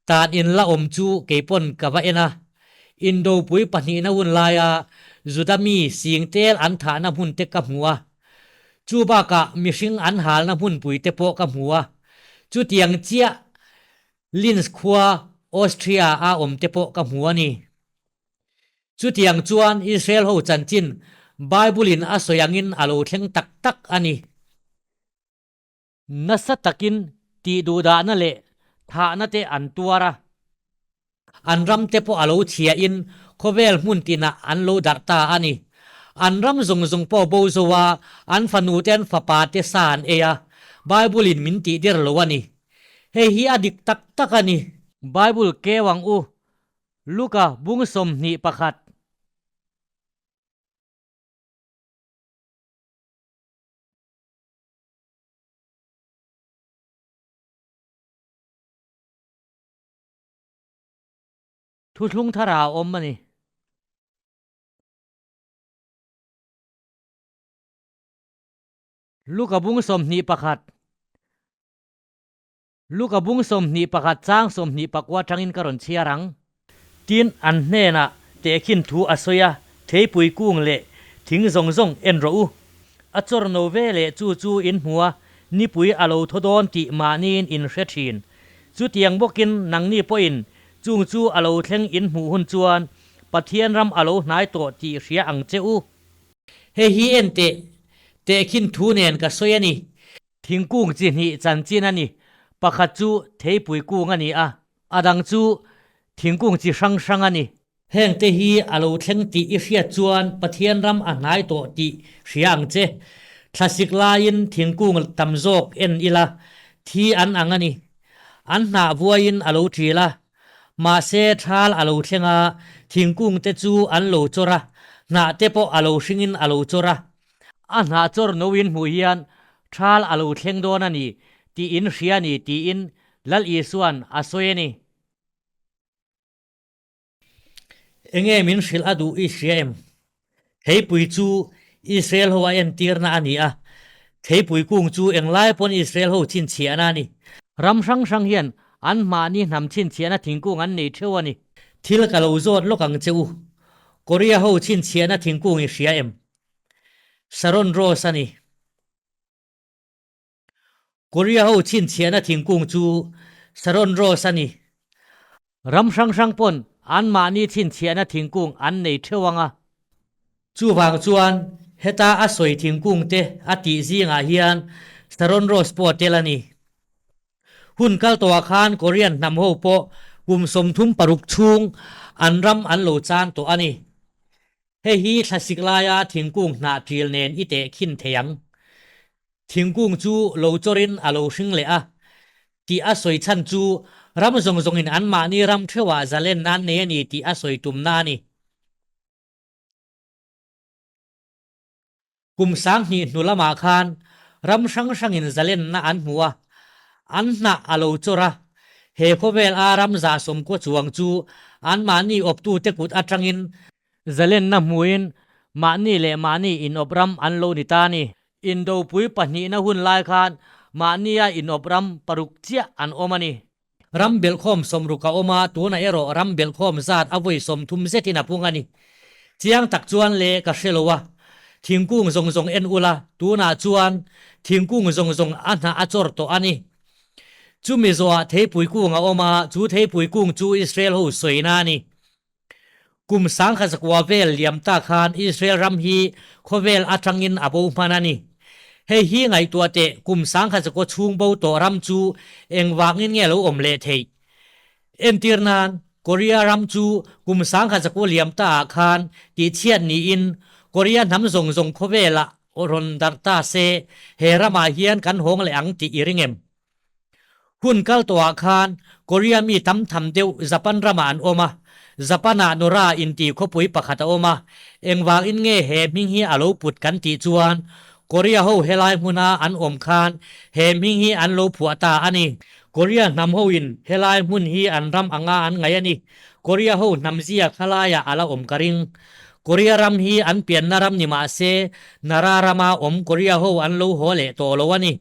Tan in la awm chu kei pawn ka va en a, Indopui pahnihna hun laia Juda mi sing tel an thahna hmun te ka hmu a, chu bakah mihring an halna hmunpui te pawh ka hmu a, chutiang chiah Linz khua Austria a awm te pawh ka hmu a ni. Chutiang chuan Israel ho chanchin Bible in a sawi angin a lo thleng tak tak a ni. Nasa takin tihduhdahna leh thahna te an tuar a. An ram te pawh a lo chhia in khawvel hmun tinah an lo darh ta a ni. An ram zawng zawng pawh bo zo a, an fanu te an fapa te sa an ei a, Bible in min tihdir lo a ni. Hei hi a dik tak tak a ni. Bible keu ang u, Luka bung 21. Thuthlung thar ah a awm a ni. Luka bung 21. Luka bung 21 chang 24 atangin ka rawn chhiar ang. Tin, an hnenah tehkhin thu a sawi a, Theipui kung leh thing zawng zawng en rawh u. A chawr no ve leh chu chu in hmu a, nipui a lo thaw dawn tih mahniin in hre thin. Chutiang bawkin nangni pawhin chung chu a lo thleng in hmuh hun chuan Pathian ram a lo hnai tawh tih hria ang che u. Hei hi en teh, tehkhin thu nen ka sawi a ni. Thingkung chi hnih chanchin a ni. Pakhat chu theipui kung a ni a, a dang chu thingkung chi hrang hrang a ni. Hengte hi a lo thleng tih i hriat chuan Pathian ram a hnai tawh tih hria ang che. Thlasik laiin thingkung tam zawk en ila thi an ang a ni. An hnah vuaiin a lo ṭil a. Mahse thal a lo thleng a, thingkung te chu an lo chawr a, hnah te pawh a lo hringin a lo chawr a. A hnah chawr no in hmuh hian thal a lo thleng dawn a ni tih in hria a ni tiin Lal Isua'n a sawi a ni. Enge min hrilh a duh i hria em? Theipui chu Israel ho a entirna a ni a, theipui kung chu englai pawn Israel ho chhinchhiahna a ni. Ram hrang hrang hian an mahni hnam chhinchhiahna thingkung an nei theuh a ni. Thil ka lo zawt lawk ang che u. Korea ho chhinchhiahna thingkung i hria em? Sharon Rose a ni. Korea ho chhinchhiahna thingkung chu Saron Rose a ni. Ram hrang hrang pawn anmahni chhinchhiahna thingkung an nei theuh ang a. Chuvang chuan heta a sawi thingkung te a tih zingah hian Saron Rose pawh a tel a ni. Hun kal tawhah khan Korean hnam ho pawh kum 36 chhung an ram an lo chan tawh a ni. Hei hi thlasik laia thingkung hnah ṭil nen i teh khin thei ang. Thingkung chu lo chawrin a lo hring leh a, tih a sawi chhan chu ram zawng zawngin anmahni ram theuhah zalen an nei a ni tih a sawi tumna a ni. Kum 2000 hnu lamah khan ram hrang hrangin zalenna an hmu a, an hnah a lo chawr a. He khawvel a ram 190 chuang chu anmahni awptute kut atangin zalenna hmuin mahni leh mahni inawp ram an lo ni ta a ni. Indopui pahnihna hun lai khan mahnia inawp ram paruk chiah an awm a ni. Ram belhkhawm 60 a awm a, tunah erawh ram belhkhawm zat a vawi 30 zetin a pung a ni. Chiang tak chuan le ka hre lo a, thingkung zawng zawng en ula, tunah chuan thingkung zawng zawng a hnah a chawr tawh a ni. Chumi zawhah theipui kung a awm a, chu theipui kung chu Israel ho sawina a ni. Kum 1900 vel liam ta khan Israel ram hi khawvel atangin a bo hman a ni. Hei hi ngaihtuah teh kum 1900 chhung bo tawh ram chu engvangin nge lo awm leh theih? Entir nan, Korea ram chu kum 1900 liam ta ah khan tihchhiat niin Korea hnam zawng zawng khawvelah rawn darh ta se he ramah hian kan hawng leh ang tih i ring em? Hun kal tawhah khan Korea mi tam tham deuh Japan ramah an awm a, Japan-ah Nora inti khawpui pakhat a awm a, engvangin nge he hming hi a lo put kan tih chuan Korea ho helai hmuna an awm khan he hming hi an lo phuah ta a ni. Korea hnam hoin helai hmun hi an ram anga an ngaih a ni. Korea ho hnam zia khalaiah a la awm ka ring. Korea ram hi an pianna ram ni mah se Nara rama awm Korea ho an lo haw leh tawh lo a ni.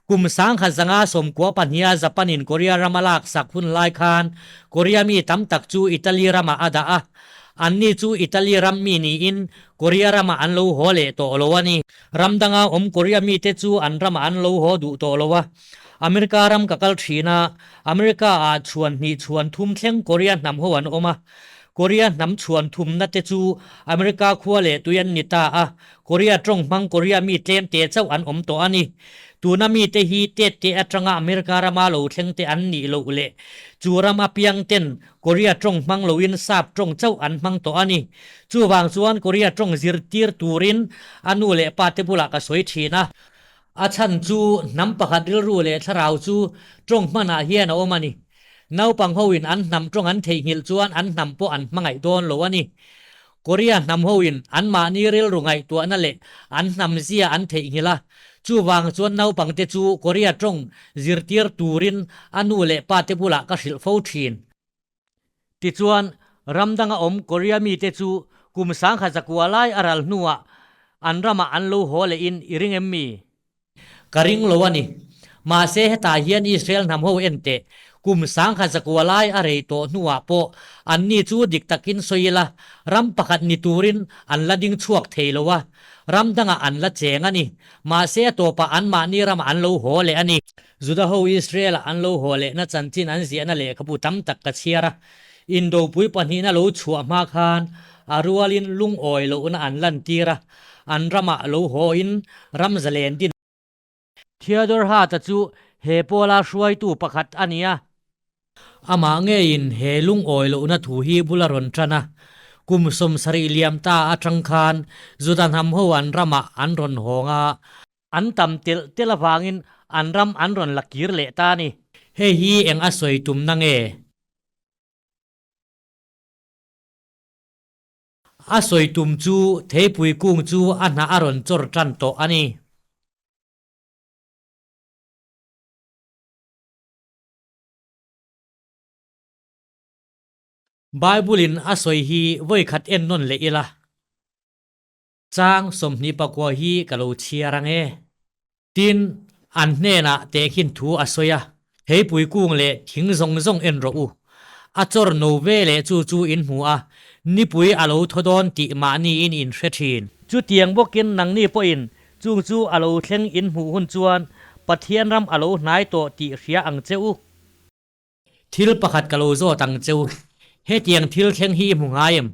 Kum 1992-a Japan-in Korea ram a laksak hun lai khan Korea mi tam tak chu Italy ramah a dah a. Anni chu Italy ram mi niin Korea ramah an lo haw leh tawh lo a ni. Ram danga awm Korea mite chu an ramah an lo haw duh tawh lo a. America ram ka kal thin a, America-ah chhuan hnih chhuan thum thleng Korea hnam ho an awm a. Korea hnam chhuan thumna te chu America khua leh tui an ni ta a, Korea tawng hmang Korea mi tlem te chauh an awm tawh a ni. Tuna mite hi tet te atanga America rama lo thleng te an nih loh leh chu ram apiang ten Korea tawng hmang loin sap tawng chauh an hmang tawh a ni. Chuvang chuan Korea tawng zirtir turin a nu leh pa te bulah ka sawi thin a. A chhan chu hnam pakhat rilru leh thlarau chu tawng hmanah hian a awm a ni. Naupang hoin an hnam tawng an theihnghilh chuan an hnam pawh an hmangaih dawn lo a ni. Korea hnam hoin anmahni rilru ngaihtuahna leh an hnam zia an theihnghilh a, chuvang chuan naupangte chu Korea tawng zirtir turin a nu leh pate bulah ka hrilh fo thin. Tichuan, ram danga awm Korea mite chu kum 1900 lai a ral hnuah an ramah an lo haw lehin i ring em mi? Ka ring lo a ni. Mahse hetah hian Israel hnam ho en teh, kum 1900 lai a rei tawh hnuah pawh anni chu dik takin sawi ila, ram pakhat ni turin an la ding chhuak thei lo a, ram dangah an la cheng a ni. Mahse a tawpah anmahni ramah an lo haw leh a ni. Juda ho Israel-ah an lo haw lehna chanchin an ziahna lehkhabu tam tak ka chhiar a. Indopui pahnihna lo chhuah hma khan a rualin lungawi lohna an lantir a. An ramah lo hawiin ram zalen din. Theodore Hart-a chu he pawla hruaitu pakhat a ni a. Amah ngeiin he lungawi lohna thu hi bul a rawn tan a. Kum 70 liam ta atang khan Juda hnam ho an ramah an rawn hawng a. An tam telh telh avangin an ram an rawn la kir leh ta a ni. Hei hi eng a sawi tumna nge? A sawi tum chu theipui kung chu a hnah a rawn chawr tan tawh a ni. Bible-in a sawi hi vawi khat en nawn leh ila. Chang 29 hi ka lo chhiar ang e. Tin, an hnenah tehkhin thu a sawi a, Theipui kung leh thing zawng zawng en rawh u. A chawr no ve leh chu chu in hmu a, nipui a lo thaw dawn tih mahniin in hre thin. Chutiang bawkin nangni pawhin chung chu a lo thleng in hmuh hun chuan Pathian ram a lo hnai tawh tih hria ang che u. Thil pakhat ka lo zawt ang che u, hetiang thil thleng hi i hmu ngai em?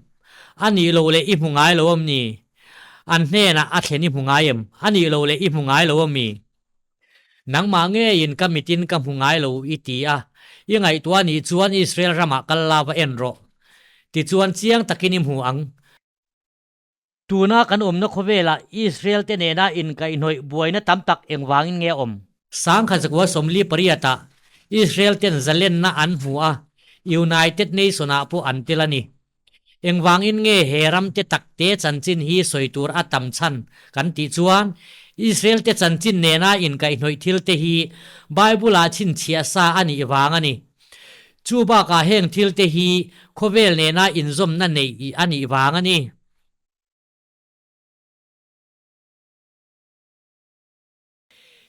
A nih loh leh i hmu ngai lo awm ni? An hnenah a thlen i hmu ngai em? A nih loh leh i hmu ngai lo awm mi? Nangmah ngeiin ka mitin ka hmu ngai lo i ti a, i ngaihtuah nih chuan Israel ramah kal la va en rawh. Tichuan chiang takin i hmu ang. Tuna kan awmna khawvelah Israel te nena inkaihhnawih buaina tam tak engvangin nge a awm? Sangkhat zakua 48 ah Israel ten zalenna an hmu a, United Nation ah pawh an tel a ni. Engvangin nge he ram te tak te chanchin hi sawi tur a tam chhan kan tih chuan Israel te chanchin nena inkaihhnawih thil te hi Bible ah chhinchhiah sa a nih vang a ni. Chu bakah heng thil te hi khawvel nena inzawmna neih a nih vang a ni.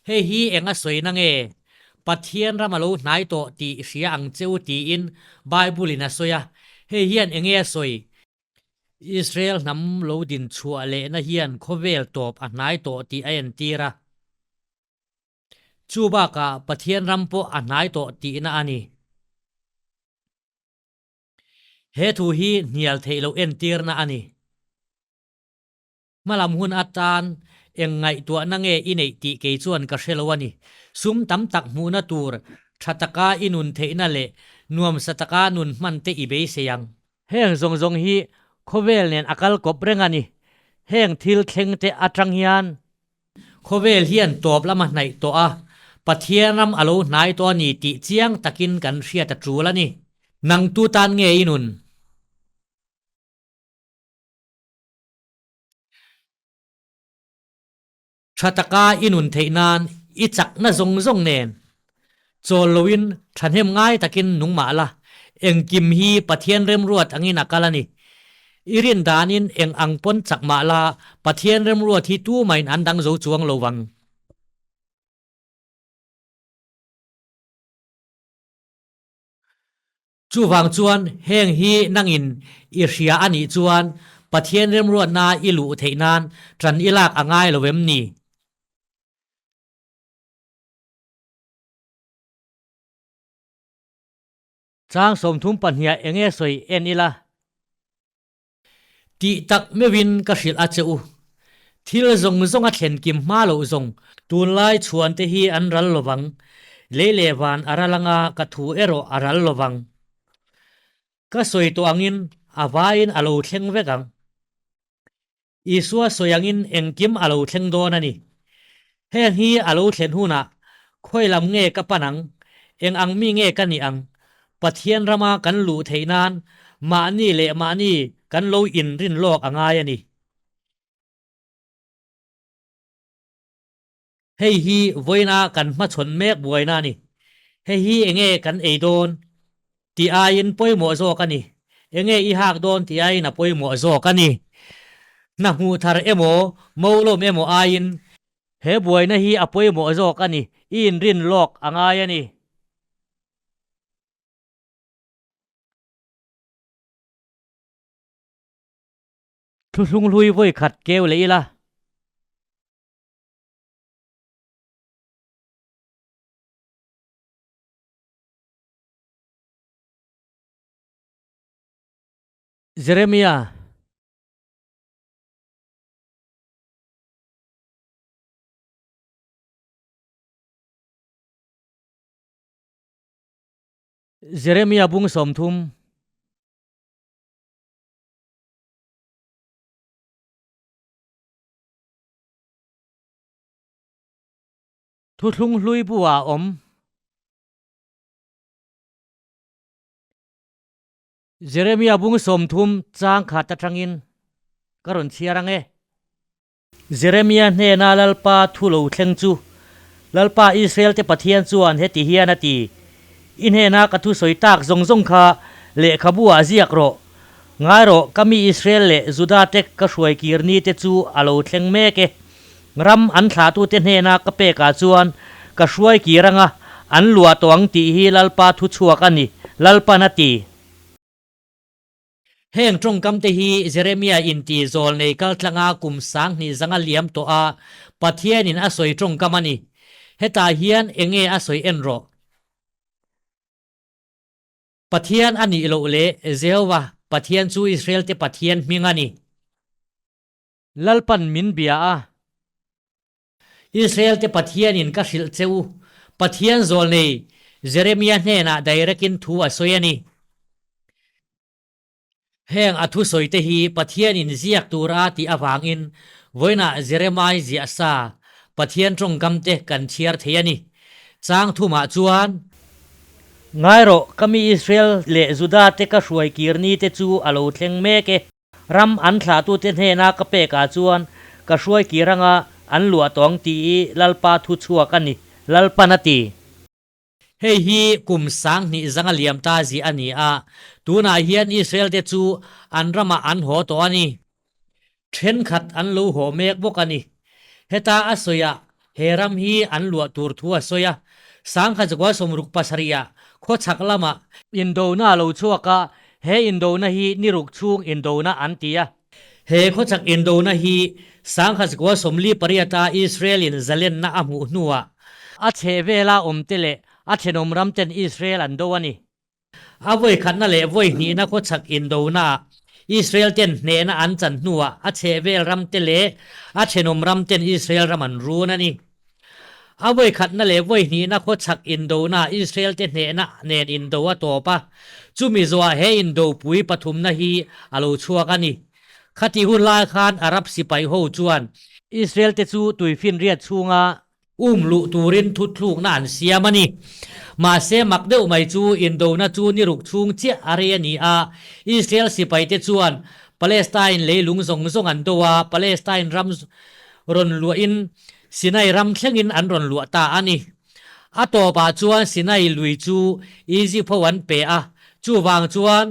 Hei hi eng a sawina nge? Pathian ram a lo hnai tawh tih hria ang che u tiin Bible in a sawi a. Hei hian eng nge a sawi? Israel hnam lo din chhuah lehna hian khawvel tawp a hnai tawh tih a entir a. Chu bakah Pathian ram pawh a hnai tawh tihna a ni. He thu hi hnial theih loh entirna a ni. Hmalam hun atan eng ngaihtuahna nge i neih tih kei chuan ka hre lo a ni. Sum tam tak hmuhna tur tha taka i nun theihna leh nuamsa taka nun hman te i beisei ang. Heng zawng zawng hi khawvel nen a kal kawp reng a ni. Heng thil thleng te atang hian Khawvel hian tawp lama hnaih tawh a, Pathian ram a lo hnai tawh a ni tih chiang takin kan hriat a tul a ni. Nang tu tan nge i nun? Tha taka i nun theih nan i chakna zawng zawng nen chawl loin thahnem ngai takin nung mah la, engkim hi Pathian remruat angin a kal a ni. I rin danin eng ang pawn chak mah la, Pathian remruat hi tumahin an dang zo chuang lo vang. Chuvang chuan heng hi nangin i hria a nih chuan Pathian remruatna i luh theih nan tan i lak a ngai lo em ni? Chang 32 eng nge sawi en ila? Tih tak meuhin ka hrilh a che u. Thil zawng zawng a thlen kim hma loh zawng. Tunlai chhuan te hi an ral lovang. Lei leh van a ral anga ka thu erawh a ral lovang. Ka sawi tawh angin a vaiin a lo thleng vek ang. Isua sawi angin engkim a lo thleng dawn a ni. Heng hi a lo thlen hunah khawi lam nge ka pan ang? Eng ang mi nge ka nih ang? Pathian rama kan luh theih nan mahni leh mahni kan lo inrin lawk a ngai a ni. Hei hi vawiina kan hmachhawn mek buaina a ni. Hei hi enge kan ei dawn tih aiin pawimawh zawk a ni. Enge i hak dawn tih aiin a pawimawh zawk a ni. Hna hmuh thar emaw, molawm emaw aiin he buaina hi a pawimawh zawk a ni. I inrin lawk a ngai a ni. Thuthlung hlui vawi khat keu leh ila. Jeremia. Jeremia bung 30. Thuthlung hlui bu ah a awm. Jeremia bung 30 chang khat atangin ka rawn chhiar ang e. Jeremia hnena Lalpa thu lo thleng chu Lalpa Israel te Pathian chuan heti hian a ti, I hnena ka thusawi tak zawng zawng kha lehkhabu ah ziak rawh. Ngai rawh, ka mi Israel leh Juda te ka hruai kir ni te chu a lo thleng mek e. Ram an thlahtute hnena ka pekah chuan ka hruai kir anga an luah tawh ang tih hi Lalpa thu chhuak a ni, Lalpan a ti. Heng tawngkam te hi Jeremia inti zawlnei kaltlanga kum 2000 zanga liam tawh a Pathianin a sawi tawngkam a ni. Hetah hian enge a sawi en rawh. Pathian a nih loh leh Jehovah Pathian chu Israel-te Pathian hming a ni. Lalpan min bia a. Israel-te Pathianin ka hrilh che u, Pathian zawlnei Jeremia hnenah direct-in thu a sawi a ni. Heng a thusawite hi Pathianin ziak tur a tih avangin vawiinah Jeremai ziah sa Pathian tawngkamte kan chhiar thei a ni. Chang thumah chuan. Ngai rawh, ka mi Israel leh Juda te ka hruai kir ni te chu a lo thleng mek e. Ram an thlahtute hnena ka pekah chuan ka hruai kir anga an luah tawh ang tih i Lalpa thu chhuak a ni, Lalpan a ti. Hei hi kum 2000 zanga liam ta zia a ni a, tunah hian Israel-te chu an ramah an haw tawh a ni. Thenkhat an lo haw mek bawk a ni. Heta a sawi ah he ram hi an luah tur thu a sawi a, 1967 ah khawchhak lamah indona a lo chhuak a, he indona hi ni ruk chhung indona an ti a. He khawchhak indona hi 1948 a Israel-in zalenna a hmuh hnuah a chhehvela awmte leh a thenawm ramten Israel an do a ni. A vawikhatna leh vawihnihna khawchhak indonaah Israel ten hnehna an chan hnuah a chhehvel ramte leh a thenawm ramten Israel ram an run a ni. A vawikhatna leh vawihnihna khawchhak indonaah Israel te hnehna nen indo a tawp a, chumi zawhah he indopui pathumna hi a lo chhuak a ni. Khati hun lai khan Arab sipai ho chuan Israel te chu tuifinriat chhunga um luh turin thuthlukna an siam a ni. Mahse mak deuh mai chu indona chu ni ruk chhung chiah a rei a ni a, Israel sipaite chuan Palestine leilung zawng zawng an do a, Palestine ram rawn luahin Sinai ram thlengin an rawn luah ta a ni. A tawpah chuan Sinai lui chu Egypt ho an pe a, chuvang chuan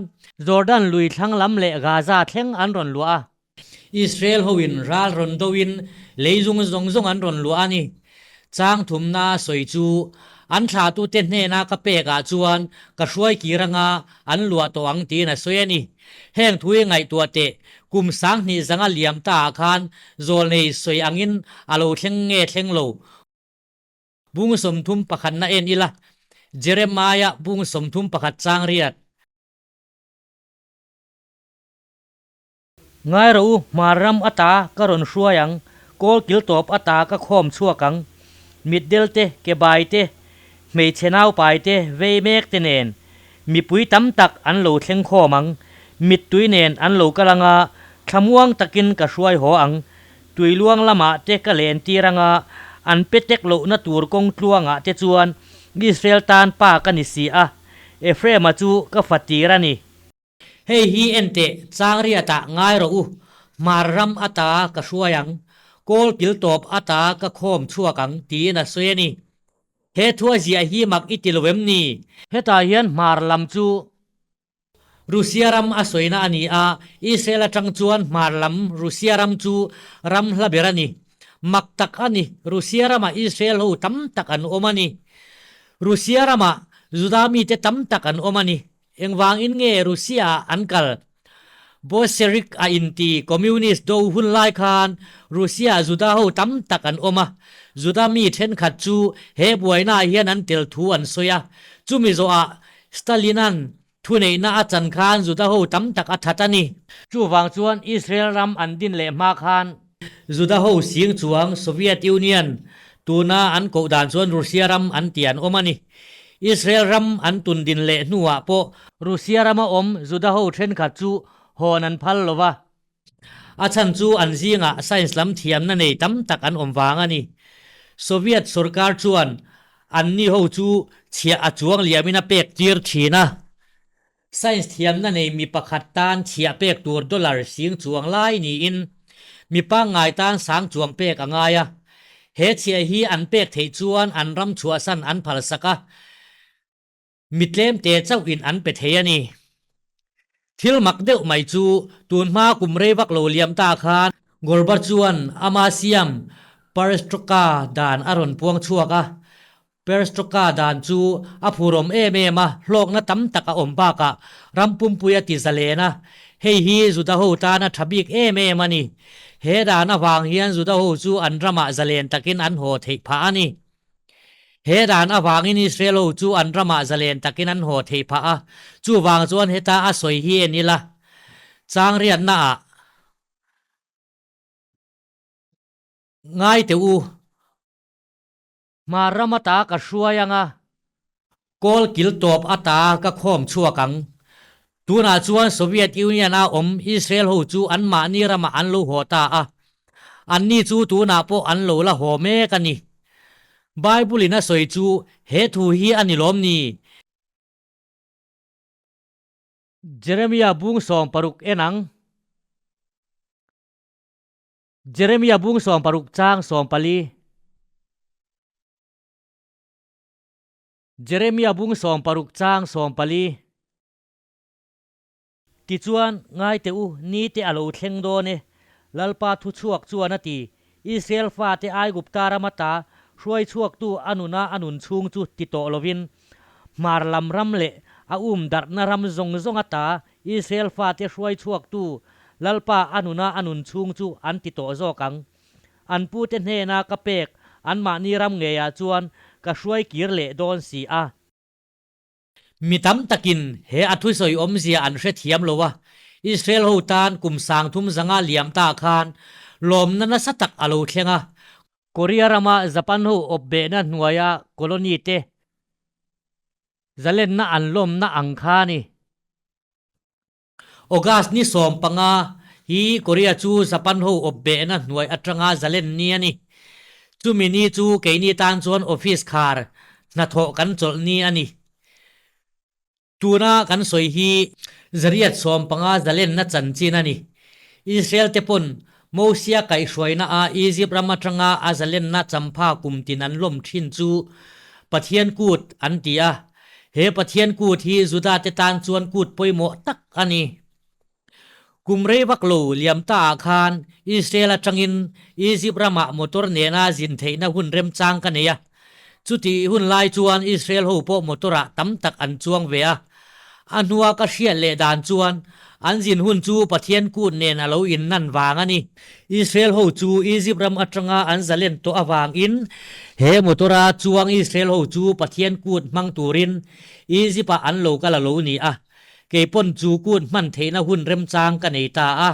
Jordan lui thlang lam leh Gaza thleng an rawn luah a. Israel hoin ral rawn doin leizung zawng zawng an rawn luah a ni. Chang thumna sawi chu an thlahtute hnena ka pekah chuan ka hruai kir anga an luah tawh ang tiin a sawi a ni. Heng thu hi ngaihtuah teh, kum 2000 zanga liam taah khan zawlnei sawi angin a lo thleng nge thleng lo. Bung 31 na en ila, Jeremiah bung 31 chang riat. Ngai rawh u, hmar ram ata ka rawn hruai ang, kawl kil tawp ata ka khawm chhuak ang. Mitdel te, kebai te, hmeichhe naupai te, vei mek te nen mipui tam tak an lo thleng khawm ang. Mittui nen an lo kal ang a, thlamuang takin ka hruai haw ang. Tuiluang lamah te ka len tir ang a, an pe tek lohna tur kawng tluangah te chuan Israel tan pa ka ni si a, Ephraim-a chu ka fa tir a ni. Hei hi enteh Changriatah ngai rawh u, hmar ram ata ka hruai ang, kawl kil tawp ata ka khawm chhuak ang tiin a sawi a ni. He thua ziah hi mak i ti lo em ni? Hetah hian hmar lam chu Rusia ram a sawina a ni a, Israel atang chuan hmar lam Rusia ram chu ram hla ber a ni. Mak tak a ni, Rusia ramah Israel ho tam tak an awm a ni. Rusia ramah Juda mite tam tak an awm a ni. Engvangin nge Russia-ah an kal? Bolshevik a inti Communist do hun lai khan Russia-ah Juda ho tam tak an awm a. Juda mi thenkhat chu he buainaah hian an tel thu an sawi a. Chumi zawhah Stalin-a'n thuneihna a chan khan Juda ho tam tak a that a ni. Chuvang chuan Israel ram an din leh hma khan Juda ho sing chuang Soviet Union tuna an koh dan chuan Russia ram an ti an awm a ni. Israel ram an tun din leh hnuah pawh Russia rama awm Juda ho thenkhat chu hawn an phal lo va. A chhan chu an zingah science lam thiamna nei tam tak an awm vang a ni. Soviet sorkar chuan anni ho chu chhiah a chuang liamin a pek tir thin a. Science thiamna nei mi pakhat tan chhiah pek tur dollar sing chuang lai niin mi pangngai tan sang chuang pek a ngai a. He chhiah hi an pek theih chuan an ram chhuahsan an phalsak a, mi tlemte chauhin an pe thei a ni. Thil mak deuh mai chu tun hma kum rei vak lo liam ta khan Gorba chuan ama siam Perestroika dan a rawn puang chhuak a, Perestroika dan chu a phurawm em em a, hlawkna tam tak a awm bakah ram pumpui a ti zalen a, hei hi Juda ho tan a tha bik em em a ni. He dan avang hian Juda ho chu an ramah zalen takin an haw theih phah a ni. He dan avangin Israel ho chu an ramah zalen takin an haw thei phah a, chuvang chuan heta a sawi hi en ila chang riatnaah ngai teh u. Hmar ram ata ka hruai ang a, kawl kil tawp ata ka khawm chhuak ang. Tunah chuan Soviet Union-a awm Israel ho chu anmahni ramah an lo haw ta a, anni chu tunah pawh an lo la haw mek a ni. Bible-in a sawi chu he thu hi a ni lawm ni? Jeremiah bung 60 en ang. Jeremia bung 60 chang 14. Jeremia bung 60 chang 14. Tichuan, ngai teh u, ni te a lo thleng dawn e, Lalpa thu chhuak chuan a ti, Israel fate Aigupta ram ata hruai chhuaktu a nuna a nun chhung chu ti tawh lovin, hmar lam ram leh a um darhna ram zawng zawng ata Israel fate hruai chhuaktu Lalpa a nuna a nun chhung chu an ti tawh zawk ang. An pute hnena ka pek anmahni ram ngeiah chuan ka hruai kir leh dawn si a. Mi tam takin he a thusawi awmzia an hrethiam lo a, Israel ho tan kum 30 zanga liam ta khan lawmna nasa tak a lo thleng a. Korea rama Japan ho awpbehna hnuaia colony te Zalenna an lawmna ang kha a ni. August ni 15 hi Korea chu Japan ho awpbehna hnuai atanga zalen ni a ni. Chumi ni chu keini tan chuan office khar hnathawh kan chawlh ni a ni. Tuna kan sawi hi 150 zalenna chanchin a ni. Israel te pawn Mosia kaihhruaina a Egypt ram atanga a zalenna champha kum tin an lawm thin chu Pathian kut an ti a. He Pathian kut hi Juda te tan chuan kut pawimawh tak a ni. Kum rei vak lo liam ta ah khan Israel atangin Egypt ramah motor nena zin theihna hun remchang ka nei a. Chutih hun lai chuan Israel ho pawh motor ah tam tak an chuang ve a. A hnua ka hriat leh dan chuan an zin hun chu Pathian kut nen a lo innan vang a ni. Israel ho chu Egypt ram atanga an zalen tawh avangin he motor a chuang Israel ho chu Pathian kut hmang turin Egypt ah an lo kal a lo ni a. Kei pawn chu kut hman theihna hun remchang ka nei ta a.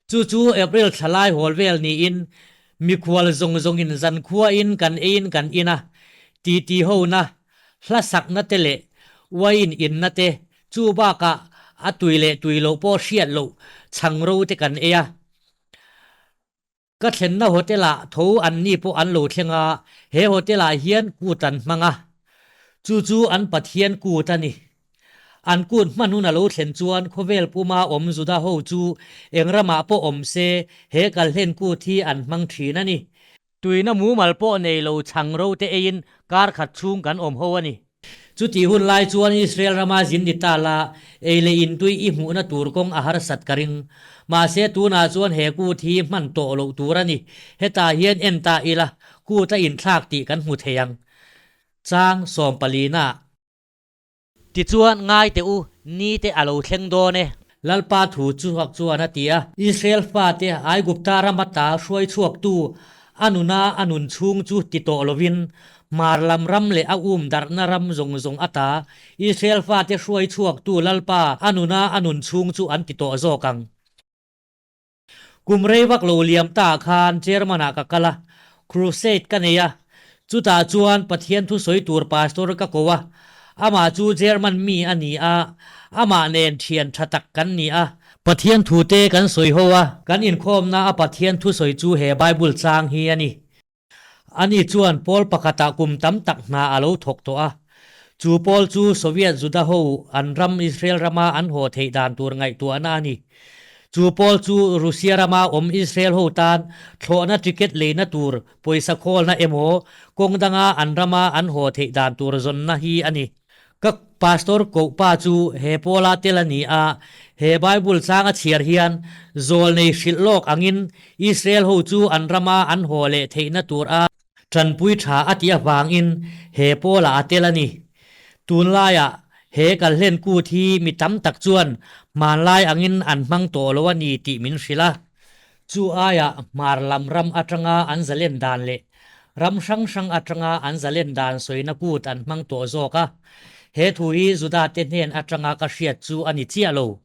Chu chu April thla lai hawl vel niin mikhual zawng zawngin zankhuain kan eiin kan in a, titi hona, hla sakna te leh wine inna te, chu bakah a tui leh tui loh pawh hriat loh chhang ro te kan ei a. Ka thlenna hotel ah tho anni pawh an lo thleng a, he hotel ah hian kut an hmang a, chu chu an Pathian kut a ni. An kut hman hun a lo thlen chuan khawvel puma awm Juda ho chu eng ramah pawh awm se he kalhlen kut hi an hmang thin a ni. Tuina mumal pawh nei lo chhang ro te eiin kar khat chhung kan awm ho a ni. Chutih hun lai chuan Israel rama zin ni ta la, ei leh intui i hmuhna tur kawng a harsat ka ring. Mahse tunah chuan he kut hi hman tawh loh tur a ni. Hetah hian en ta ila, kut a inthlak tih kan hmu thei ang. Chang 14 ah. Tichuan, ngai teh u, ni te a lo thleng dawn e. Lalpa thu chhuak chuan a ti a. Israel fate Aigupta rama ta hruai chhuaktu a nuna a nun chhung chu ti tawh lovin, hmar lam ram leh a um darhna ram zawng zawng ata Israel fate hruai chhuaktu Lalpa a nuna a nun chhung chu an ti tawh zawk ang. Kum rei vak lo liam ta khan Chairman ah ka kal a, crusade ka nei a, chutah chuan Pathian thu sawi tur pastor ka ko a, amah chu German mi a ni a, amah nen thian tha tak kan ni a. Pathian thu te kan sawi ho a, kan inkhawmna a Pathian thu sawi chu he Bible chang hi a ni. Ani chuan pawl pakhatah kum tam tak hna a lo thawk tawh a. Chu pawl chu Soviet Juda ho an ram Israel rama an haw theih dan tur ngaihtuahna a ni. Chu pawl chu Russia rama awm Israel ho tan thlawhna ticket leina tur pawisa khawlna emaw kawng danga an rama an haw theih dan tur zawnna hi a ni. Ka pastor koh pa chu he pawla tel a ni a, he Bible chang a chhiar hian zawl nei hrilh lawk angin Israel ho chu an rama an haw leh theihna tur a tanpui tha a tih avangin he pawlah a tel a ni. Tunlaiah he kalhlen kut hi mi tam tak chuan hmanlai angin an hmang tawh lo a ni tih min hrilh a. Chu aiah hmar lam ram atanga an zalen dan leh. Ram hrang hrang atanga an zalen dan sawina kut an hmang tawh zawk a. He thu hi Juda-te hnen atanga ka hriat chu a ni chiah lo.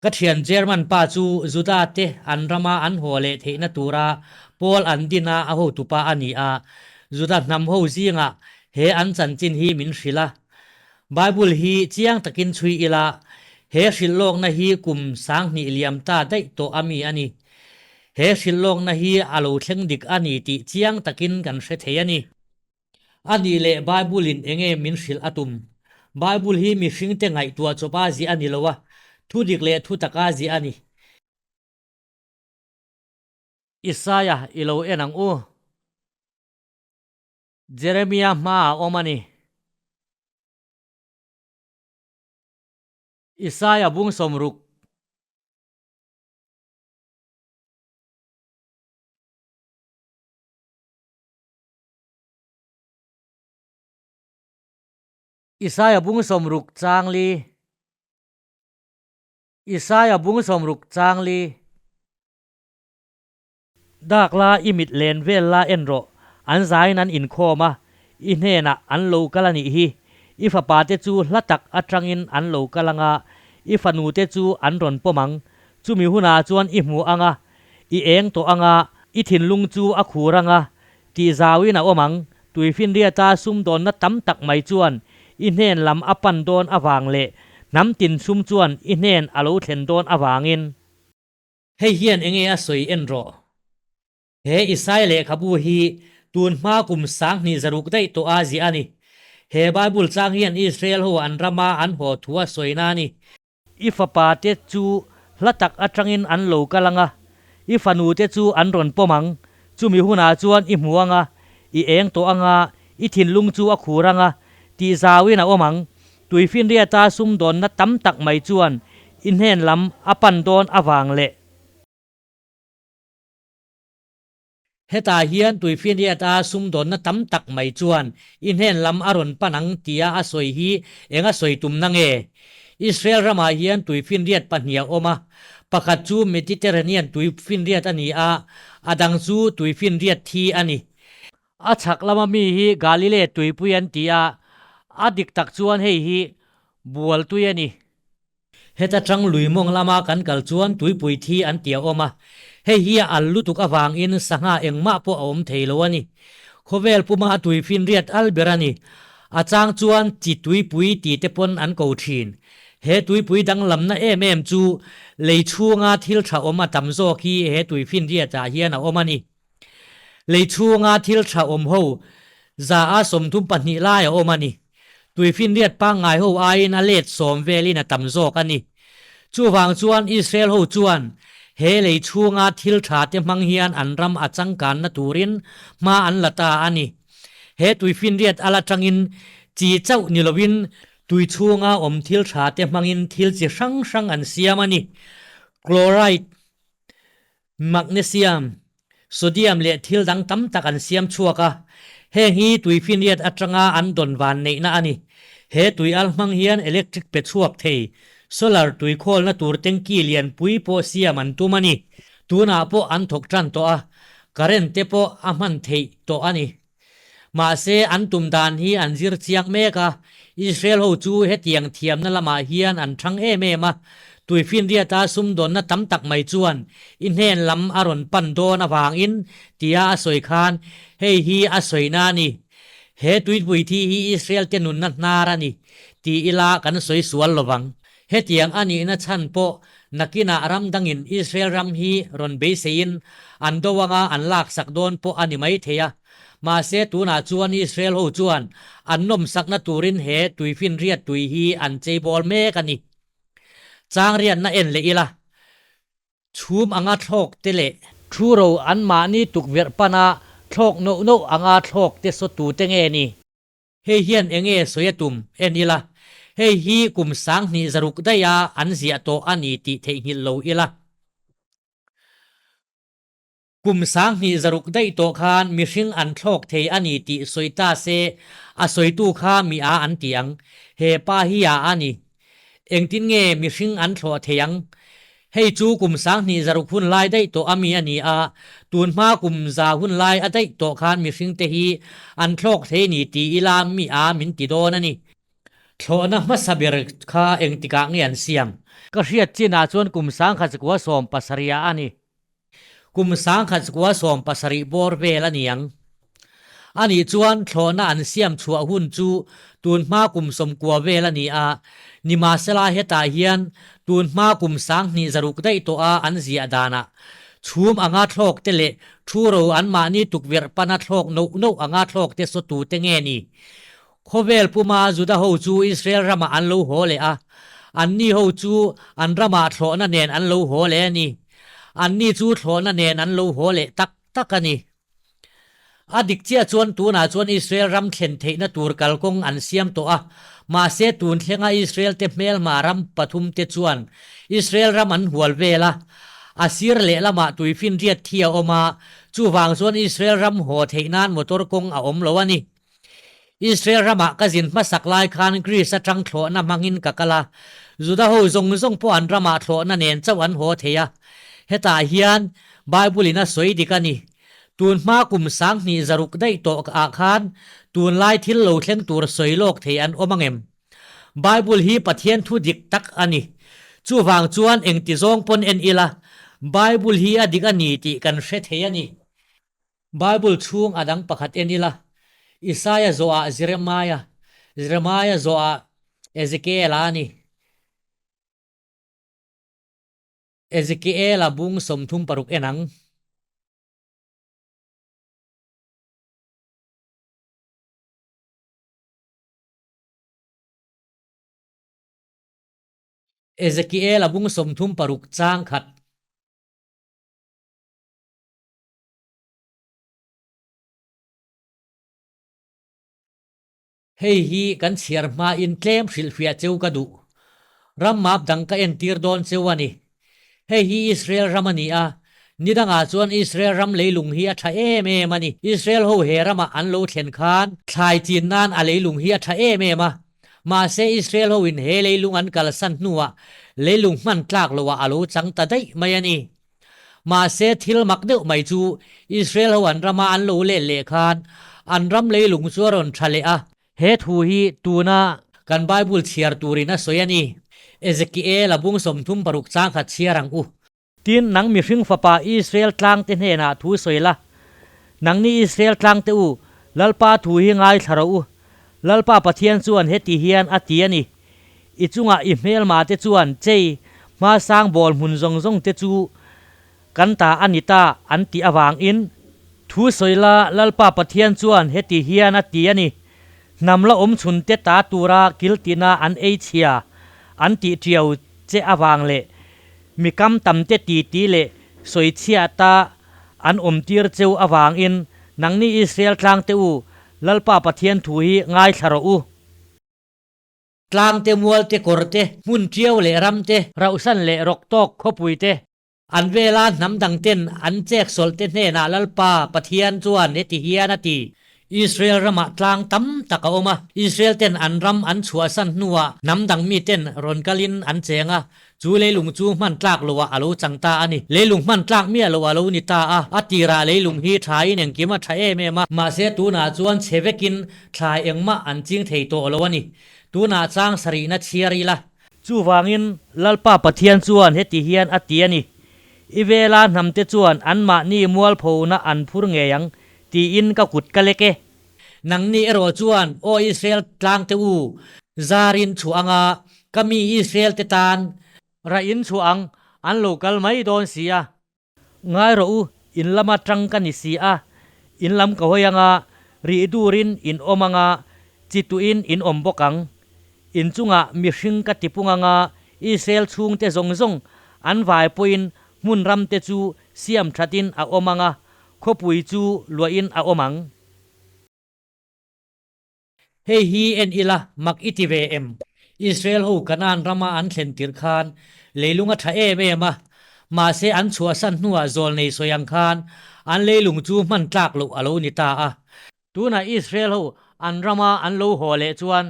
Ka thian German pa chu Juda-te an rama an haw leh theihna tura pawl an din a a hotupa a ni a. Juda hnam ho zingah he an chanchin hi min hrilh a. Bible hi chiang takin chhui ila, he hrilh lawkna hi kum 2000 liam ta daih tawh a mi a ni. He hrilh lawkna hi a lo thleng dik a ni tih chiang takin kan hre thei a ni. A nih leh Bible in enge min hrilh a tum? Bible hi mihringte ngaihtuah chawp a ziah a ni lo a, thu dik leh thu taka ziah a ni. Isaiah i lo en ang u. Jeremiah hmaah a awm a ni. Isaiah bung 60. Isaiah bung 60 chang li. Isaiah bung 60 chang li. Dak la i mit len vel la en rawh, an zaiin an inkhawm a, i hnenah an lo kal a nih hi. I fapa te chu hla tak atangin an lo kal anga, i fanu te chu an rawn pawm ang. Chumi hunah chuan i hmu anga, i eng tawh anga, i thinlung chu a khur anga, tih zauin a awm ang. Tuifinriata sumdawnna tam tak mai chuan i hnen lam a pan dawn avang leh hnam tin sum chuan i hnen a lo thlen dawn avangin. Hei hian enge a sawi en rawh. He Isaiah lehkhabu hi tun hma kum 2600 daih tawh a ziah a ni. He Bible chang hian Israel ho an rama an haw thu a sawina a ni. I fapa te chu hla tak atangin an lo kal ang a, i fanu te chu an rawn pawm ang. Chumi hunah chuan i hmu ang a, i eng tawh ang a, i thinlung chu a khur ang a, tih zauin a awm ang. Tuifinriata sumdawnna tam tak mai chuan i hnen lam a pan dawn avang leh. Hetah hian Tuifinriata sumdawnna tam tak mai chuan i hnen lam a rawn pan ang tia a sawi hi eng a sawi tumna nge? Israel ramah hian tuifinriat pahnih a awm a, pakhat chu Mediterranean tuifinriat a ni a, a dang chu tuifinriat thi a ni. A chhak lama mi hi Galile tuipui an ti a, a dik tak chuan hei hi bual tui a ni. Heta tang lui mawng lama kan kal chuan tuipui thi an ti a awm a, hei hi a al lutuk avangin sangha engmah pawh a awm thei lo a ni. Khawvel puma a tui finriat al ber a ni. A chang chuan chi tuipui ti te pawn an ko thin. He tuipui danglamna em em chu lei chhunga thil tha awm a tam zawk hi he tui finriatah hian a awm a ni. Lei chhunga thil tha awm ho 32% lai a awm a ni. Tuifinriat pangngai ho aiin a let sawm velin a tam zawk a ni. Chuvang chuan Israel ho chuan he lei chhunga thil tha te hmang hian an ram a changkanna turin hma an la ta a ni. He tuifinriat ala tangin chi chauh ni lovin tui chhunga awm thil tha te hmangin thil chi hrang hrang an siam a ni. Chloride. Magnesium, sodium leh thil dang tam tak an siam chhuak a, heng hi tuifinriat atanga an dawn van neihna a ni. He tui al hmang hian electric pe chhuak thei, solar tui khawlna tur tanky lianpui pawh siam an tum a ni. Tunah pawh an thawk tan tawh a, current te pawh a hman theih tawh a ni. Mahse, an tum dan hi an zir chiang mek a, Israel ho chu hetiang thiamna lamah hian an thang em em a, tuifinriata sumdawnna tam tak mai chuan i hnen lam a rawn pan dawn avangin tia a sawi khan hei hi a sawina a ni. He tuipui thi hi Israel te nunna hnar a ni ti ila kan sawi sual lovang. Hetiang a nihna chhan pawh nakinah ram dangin Israel ram hi rawn beiseiin an do anga an laksak dawn pawh a ni mai thei a. Mahse tunah chuan Israel ho chuan an nawmsakna turin he tuifinriat tui hi an cheibawl mek a ni. Chang riatna en leh ila. Chhum anga thlawk te leh. Thu ro anmahni tukverh pana thlawk noh noh anga thlawk te sawtu te nge ni? Hei hian enge sawi a tum en ila, hei hi kum 2600 daiha an ziah tawh a ni tih theihnghilh lo ila. Kum 2600 daih tawh khan mihring an thlawk thei a ni tih sawi ta se, a sawitu kha mi a an ti ang. He pa hi a a ni. Engtin nge mihring an thlawh thei ang? Hei chu kum sanghnih zaruk hun lai daih tawh a mi a ni a, tun hma kum za hun lai a daih tawh khan mihringte hi an thlawk thei ni ti ila mi a min ti dawn a ni. Thlawhna hmasa ber kha engtikah nge an siam? Ka hriat chinah chuan kum sangkhat zakua 70 ah a ni. Kum 10,000 70 bawr vel a ni ang. Anih chuan thlawhna an siam chhuah hun chu tun hma kum 90 vel a ni a, nimahsela hetah hian tun hma kum 20 zaruk daih tawh a an ziah danah chhum anga thlawk te leh thu ro anmahni tukverh pana thlawk noh noh anga thlawk te sawtute nge ni? Khawvel puma Juda ho chu Israel ramah an lo haw leh a, anni ho chu an ramah thlawhna nen an lo haw leh a ni. Anni chu thlawhna nen an lo haw leh tak tak a ni. A dik chiah chuan tunah chuan Israel ram thlen theihna tur kalkawng an siam tawh a, mahse tun thlenga Israel te hmelhma ram pathum te chuan Israel ram an hual vel a, a sir lehlamah tuifinriat thi a awm a, chuvang chuan Israel ram haw theih nan motor kawng a awm lo a ni. Israel ramah ka zin hmasak lai khan Greece atang thlawhna hmangin ka kal a, Juda ho zawng zawng pawh an ramah thlawhna nen chauh an haw thei a. Hetah hian Bible in a sawi dik a ni. Tun hma kum 20 zaruk daih tawh ah khan tunlai thil lo thleng tur sawi lawk thei an awm angem? Bible hi Pathian thu dik tak a ni. Chuvang chuan engti zawng pawn en ila, Bible hi a dik a ni tih kan hre thei a ni. Bible chhung a dang pakhat en ila, Isaia zawhah Jeremiah, Jeremiah zawhah Ezekiel-a a ni. Ezekiel-a bung 36 en ang. Ezekiel-a bung 36 chang khat. Hei hi kan chhiar hmain tlem hrilhfiah cheu ka duh. Ram map dang ka entir dawn cheu a ni. Hei hi Israel ram a ni a, ni dangah chuan Israel ram leilung hi a tha em em a ni. Israel ho he ramah an lo thlen khan thlai chin nan a leilung hi a tha em em a. Mahse Israel ho in he leilung an kalsan hnuah leilung hman tlak loah a lo chang ta daih mai a ni. Mahse, thil mak deuh mai chu Israel ho an rama an lo let leh khan an ram leilung chu a rawn tha leh a. He thu hi tuna kan Bible chhiar turin a sawi a ni. Ezekiel a bung 36 chang khat chhiar ang u. Tin, nang mihring fapa Israel tlangte hnenah thu sawi la, Nangni Israel tlangte u, Lalpa thu hi ngaithla rawh u. Lalpa Pathian chuan heti hian a ti a ni, I chungah i hmelma te chuan chei hma sang bawl hmun zawng zawng te chu kan ta a ni ta an tih avangin thu sawi la Lalpa Pathian chuan heti hian a ti a ni, Hnam la awm chhun te ta tura kil tina an ei chhia an tih tiau che avang leh mi kam tam te ti ti leh sawi chhia ta an awm tir cheu avangin nangni Israel tlang te u Lalpa Pathian thu hi ngaithla rawh u. Tlang te, mual te, kawr te, hmun tiau leh ram te, rauhsan leh rawk tawk khawpui te, an vela hnam dang ten an chek sawlh te hnenah Lalpa Pathian chuan heti hian a ti, Israel ramah tlang tam tak a awm a, Israel ten an ram an chhuahsan hnuah hnam dang mi ten rawn kalin an cheng a, chu leilung chu hman tlak loah a lo chang ta a ni. Leilung hman tlak miah loh a lo ni ta a, a tirah leilung hi thain engkim a tha em em a, mahse tunah chuan chhe vekin thlai engmah an ching thei tawh lo a ni. Tunah chang sarihna chhiar ila. Chuvangin Lalpa Pathian chuan heti hian a ti a ni, I vela hnamte chuan anmahni mualphona an phur ngei ang, tiin ka kut ka lek e. Nangni erawh chuan, Aw Israel tlangte u, zarin chhuah anga ka mi Israel te tan rah in chhuah ang, an lo kal mai dawn si a. Ngai rawh u, in lama tang ka ni si a, in lam ka hawi anga, rih durin in awm anga, chi tuin in awm bawk ang. In chungah mihring ka ti pung anga, Israel chhungte zawng zawng an vai pawhin hmun ramte chu siam thatin a awm anga, khawpui chu luahin a awm ang. Hei hi en ila mak i ti ve em? Israel ho Kanaan rama an thlen tirh khan leilung a tha em em a, mahse an chhuahsan hnuah zawlnei sawi ang khan an leilung chu hman tlak loh a lo ni ta a. Tunah Israel ho an rama an lo haw leh chuan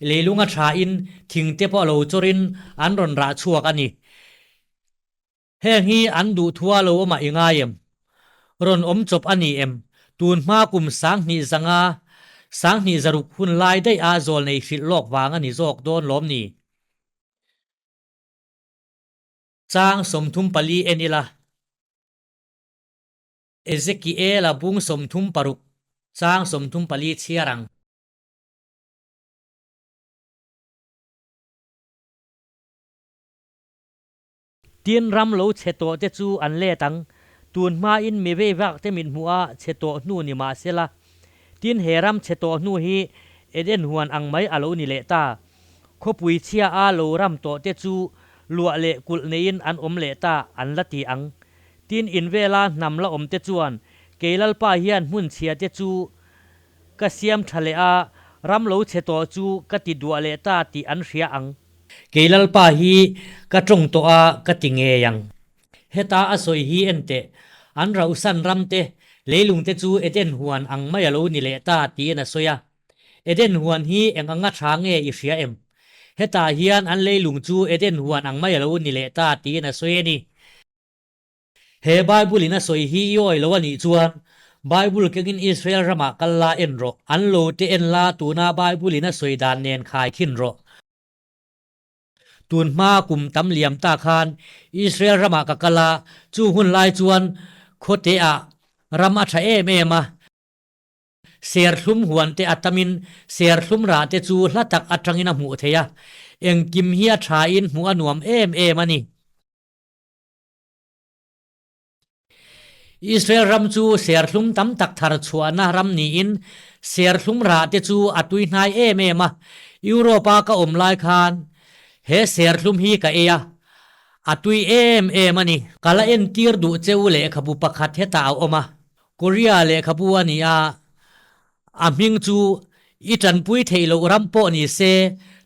leilung a tha in thing te pawh lo chawrin an rawn rah chhuak a ni. Heng hi an duh thua lo awmah i ngai em? Rawn awm chawp a ni em? Tun hma kum 2500, 2600 hun lai daih a zawlnei hrilh lawk vang a ni zawk dawn lawm ni? Chang 34 en ila. Ezekiela bung 36, chang 34 chhiar ang. Tin, ram lo chhe tawh te chu an let ang. Tun hmain mi vei vak te mit hmuh a chhe tawh hnu ni mah sela. Tin, he ram chhe tawh hnu hi Eden huan ang mai a lo ni leh ta. Khawpui chhia a lo ram tawh te chu luah leh kulh neiin an awm leh ta an la ti ang. Tin, in vela hnam la awm te chuan kei Lalpa hian hmun chhia te chu ka siam tha leh a, ram lo chhe tawh chu ka ti duah leh ta tih an hria ang. Kei Lalpa hi ka tawng tawh a ka ti ngei ang. Heta a sawi hi en teh, an rauhsan ram te, leilung te chu Eden huan ang mai a lo ni leh ta tiin a sawi a. Eden huan hi eng anga tha nge i hria em? Hetah hian an leilung chu Eden huan ang mai a lo ni leh ta tiin a sawi a ni. He Bible in a sawi hi i awi lo a nih chuan Bible kengin Israel ramah kal la en rawh. An lo te en la tuna Bible in a sawi dan nen khai khin rawh. Tun hma kum tam liam ta khan Israel ramah ka kal a, chu hun lai chuan khawte ah ram a tha em em a. Serthlum huan te a tamin serthlum rah te chu hla tak atangin a hmuh theih a, engkim hi a tha in hmuh a nuam em em a ni. Israel ram chu serthlum tam tak thar chhuahna ram niin serthlum rah te chu a tui hnai em em a. Europe-a ka awm lai khan he serthlum hi ka ei a, a tui em em a ni. Ka la entir duh che u lehkhabu pakhat hetah a awm a, Korea lehkhabu a ni a, a hming chu i tanpui theih loh ram pawh ni se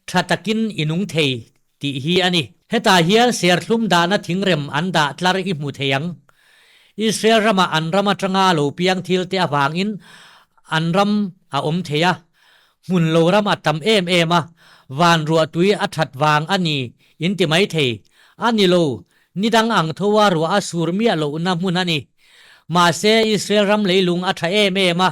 tha takin i nung thei tih hi a ni. Hetah hian serthlum dahna thingrem an dah tlar i hmu thei ang. Israel ramah an ram atanga lo piang thil te avangin an ram a awm thei a, hmun lo ram a tam em em a, van ruahtui a that vang a ni in ti mai thei. A ni lo, Ni dang ang tho a ruah a sur miah lohna hmun a ni. Mahse, Israel ram leilung a tha em em a.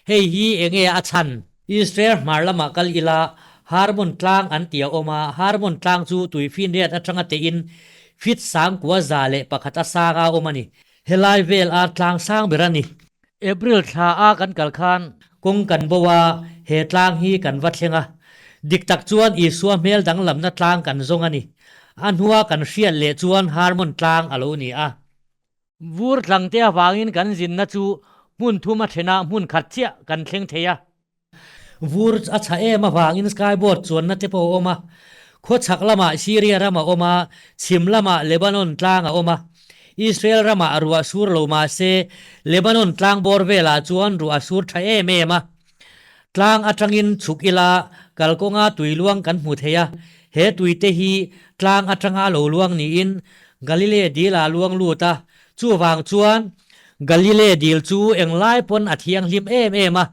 Hei hi enge a chhan? Israel hmar lamah kal ila Harmon tlang an ti a awm a, Harmon tlang chu tuifinriat atanga tein fit 9101 a sang a awm a ni. Helai vel a tlang sang ber a ni. April thla a kan kal khan kawng kan bo a, he tlang hi kan va thleng a. Dik tak chuan Isua hmel danglamna tlang kan zawng a ni. A hnua kan hriat leh chuan Harmon tlang a lo ni a. Vur tlang te avangin kan zinna chu hmun thum a thenah hmun khat chiah kan thleng thei a. Vur a chhah em avangin skyboard chuanna te pawh a awm a. Khawchhak lamah Syria ram a awm a, chhim lamah Lebanon tlang a awm a. Israel ramah ruah sur lo mah se Lebanon tlang bawr velah chuan ruah a sur tha em em a. Tlang atangin chhuk ila kalkawnga tui luang kan hmu thei a. He tui te hi tlang atanga lo luang niin Galilee dil ah luang lut a. Chuvang chuan Galilee dil chu englai pawn a thianghlim em em a,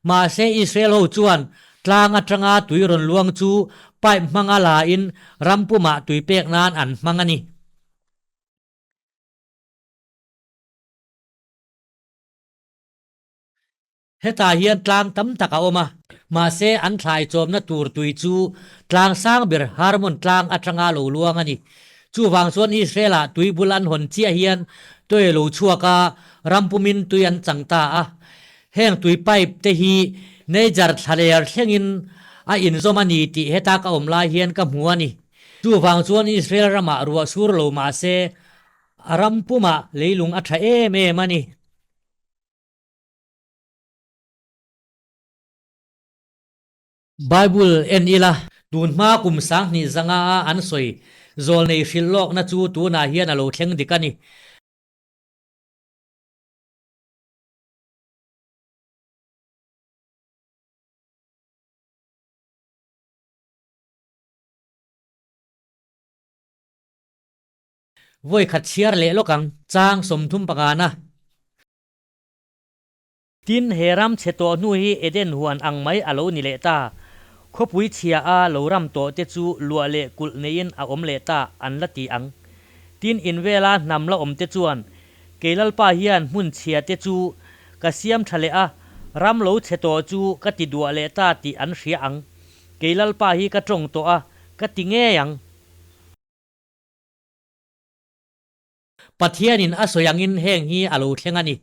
mahse Israel ho chuan tlang atanga tui rawn luang chu pipe hmanga la in ram pumah tui pek nan an hmang a ni. Hetah hian tlang tam tak a awm a, mahse an thlai chawmna tur tui chu tlang sang ber Hermon tlang atanga lo luang a ni. Chuvang chuan Israel-ah tui bul an hawn chiah hian tui a lo chhuak a, ram pumin tui an chang ta a. Heng tui pipe te hi Niger thlaler thlengin a inzawm a ni tih heta ka awm lai hian ka hmu a ni. Chuvang chuan Israel ramah ruah sur lo mahse a ram pumah leilung a tha em em a ni. Bible en ila, tun hma kum 2500 a an sawi zawlnei hrilh lawkna chu tunah hian a lo thleng dik a ni. Vawi khat chhiar leh lawk ang, chang 35 na. Tin, he ram chhe tawh hnu hi Eden huan ang mai a lo ni leh ta. Khawpui chhia a lo ram tawh te chu luah leh kulh neiin a awm leh ta an la ti ang. Tin, in vela hnam la awmte chuan, Kei Lalpa hian hmun chhia te chu ka siam tha leh a, ram lo chhe tawh chu ka ti duah leh ta tih an hria ang. Kei Lalpa hi ka tawng tawh a, ka ti ngei ang. Pathianin a sawi angin heng hi a lo thleng a ni.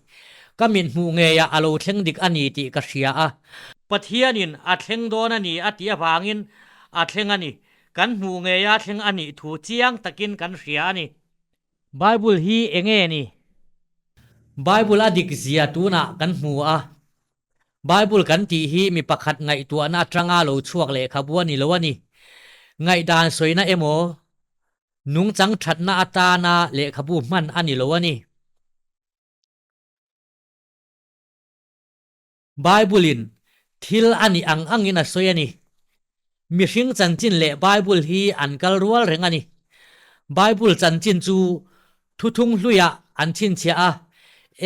Ka mit hmuh ngeiah a lo thleng dik a ni tih ka hria a. Pathianin a thleng dawn a ni a tih avangin a thleng a ni. Kan hmuh ngeia thleng a nih thu chiang takin kan hria a ni. Bible hi eng nge ni? Bible a dik zia tunah kan hmu a. Bible kan tih hi mi pakhat ngaihtuahna atanga lo chhuak lehkhabu a ni lo a ni. Ngaihdan sawina emaw, Nungchang thatna atana lehkhabu hman a ni lo a ni. Bible-in thil a nih ang angin a sawi a ni. Mihring chanchin leh Bible hi an kal rual reng a ni. Bible chanchin chu Thuthlung hluiah an chhinchhiah a,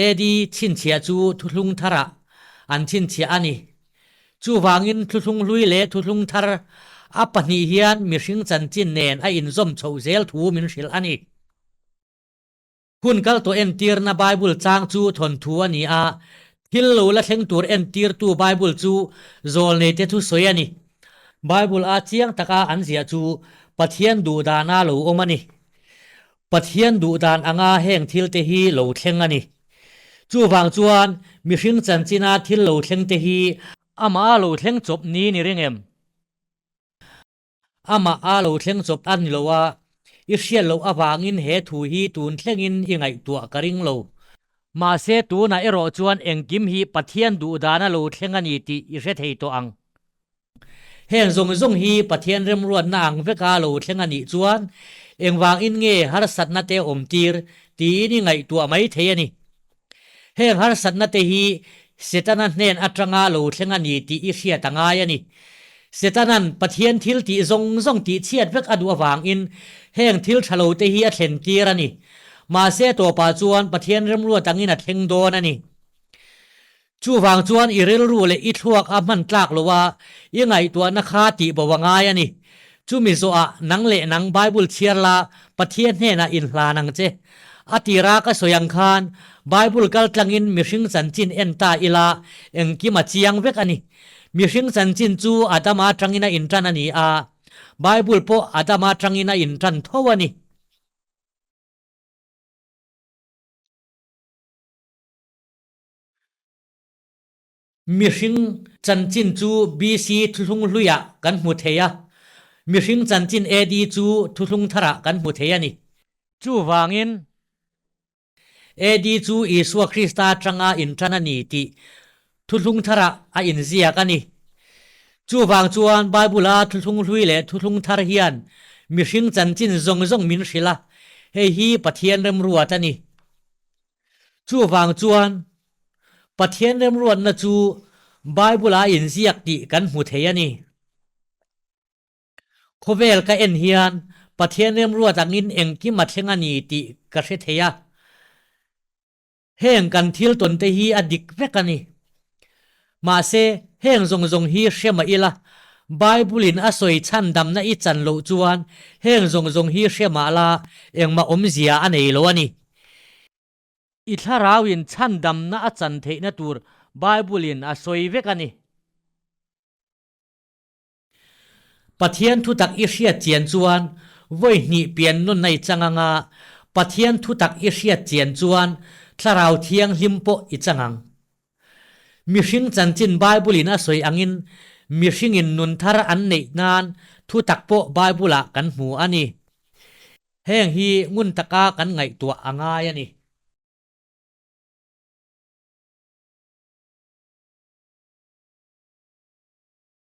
AD chhinchhiah chu Thuthlung tharah an chhinchhiah a ni. Chuvangin Thuthlung hlui leh Thuthlung thar a pahnih hian mihring chanchin nen a inzawm chhoh zel thu min hrilh a ni. Hun kal tawh entirna Bible chang chu thawnthu a ni a, thil lo la thleng tur entirtu Bible chu zawlneite thu sawi a ni. Bible a chiang taka an ziah chu Pathian duhdana lo awm a ni. Pathian duh dan anga heng thil te hi lo thleng a ni. Chuvang chuan mihring chanchina thil lo thleng te hi amah a lo thleng chawp ni ni ring em? Amah a lo thleng chawp a ni lo a, i hriat loh avangin he thu hi tun thlengin i ngaihtuah ka ring lo. Mahse tunah erawh chuan engkim hi Pathian duh dan a lo thleng a ni tih i hre thei tawh ang. Heng zawng zawng hi Pathian remruatna ang veka lo thleng a nih chuan engvangin nge harsatna te awm tir tiin i ngaihtuah mai thei a ni. Heng harsatna te hi Setana hnen atanga lo thleng a ni tih i hriat a ngai a ni. Setana'n Pathian thil tih zawng zawng tih chhiat vek a duh avangin heng thil tha lo te hi a thlen tir a ni. Mahse tawpah chuan Pathian remruat angin a thleng dawn a ni. Chuvang chuan i rilru leh i thluak a hman tlak lo a, i ngaihtuahna kha tih bo a ngai a ni. Chumi zawhah nang leh nang Bible chhiar la, Pathian hnenah inhlan ang che. A tira ka sawi ang khan, Bible kal tlangin mihring chanchin en ta ila, engkim a chiang vek a ni. Mihring chanchin chu Adama atangin a intan a ni a, Bible pawh Adama atangin a intan tho a ni. Mihring chanchin chu BC Thuthlung Hluiah kan hmu thei a, mihring chanchin AD chu Thuthlung Tharah kan hmu thei a ni. Chuvangin, AD chu Isua Krista atanga intan a ni tih Thuthlung Tharah a inziak a ni. Chuvang chuan Bible-a Thuthlung Hlui leh Thuthlung Thar hian mihring chanchin zawng zawng min hrilh a, hei hi Pathian remruat a ni. Chuvang chuan, Pathian remruatna chu Bible-a inziak tih kan hmu thei a ni. Khawvel ka en hian Pathian remruat angin engkim a thleng a ni tih ka hre thei a. Heng kan thil tawnte hi a dik vek a ni. Mahse, heng zawng zawng hi hre mah ila, Bible-in a sawi chhandamna i chan loh chuan heng zawng zawng hi hre mah la engmah awmzia a nei lo a ni. I thlarauin chhandamna a chan theihna tur Bible-in a sawi vek a ni. Pathian thutak i hriat chian chuan vawi hnih pian nawn a i chang ang a, Pathian thutak i hriat chian chuan Thlarau Thianghlim pawh i chang ang. Mihring chanchin Bible-in a sawi angin mihringin nun thar an neih nan thutak pawh Bible-ah kan hmu a ni. Heng hi ngun taka kan ngaihtuah a ngai a ni.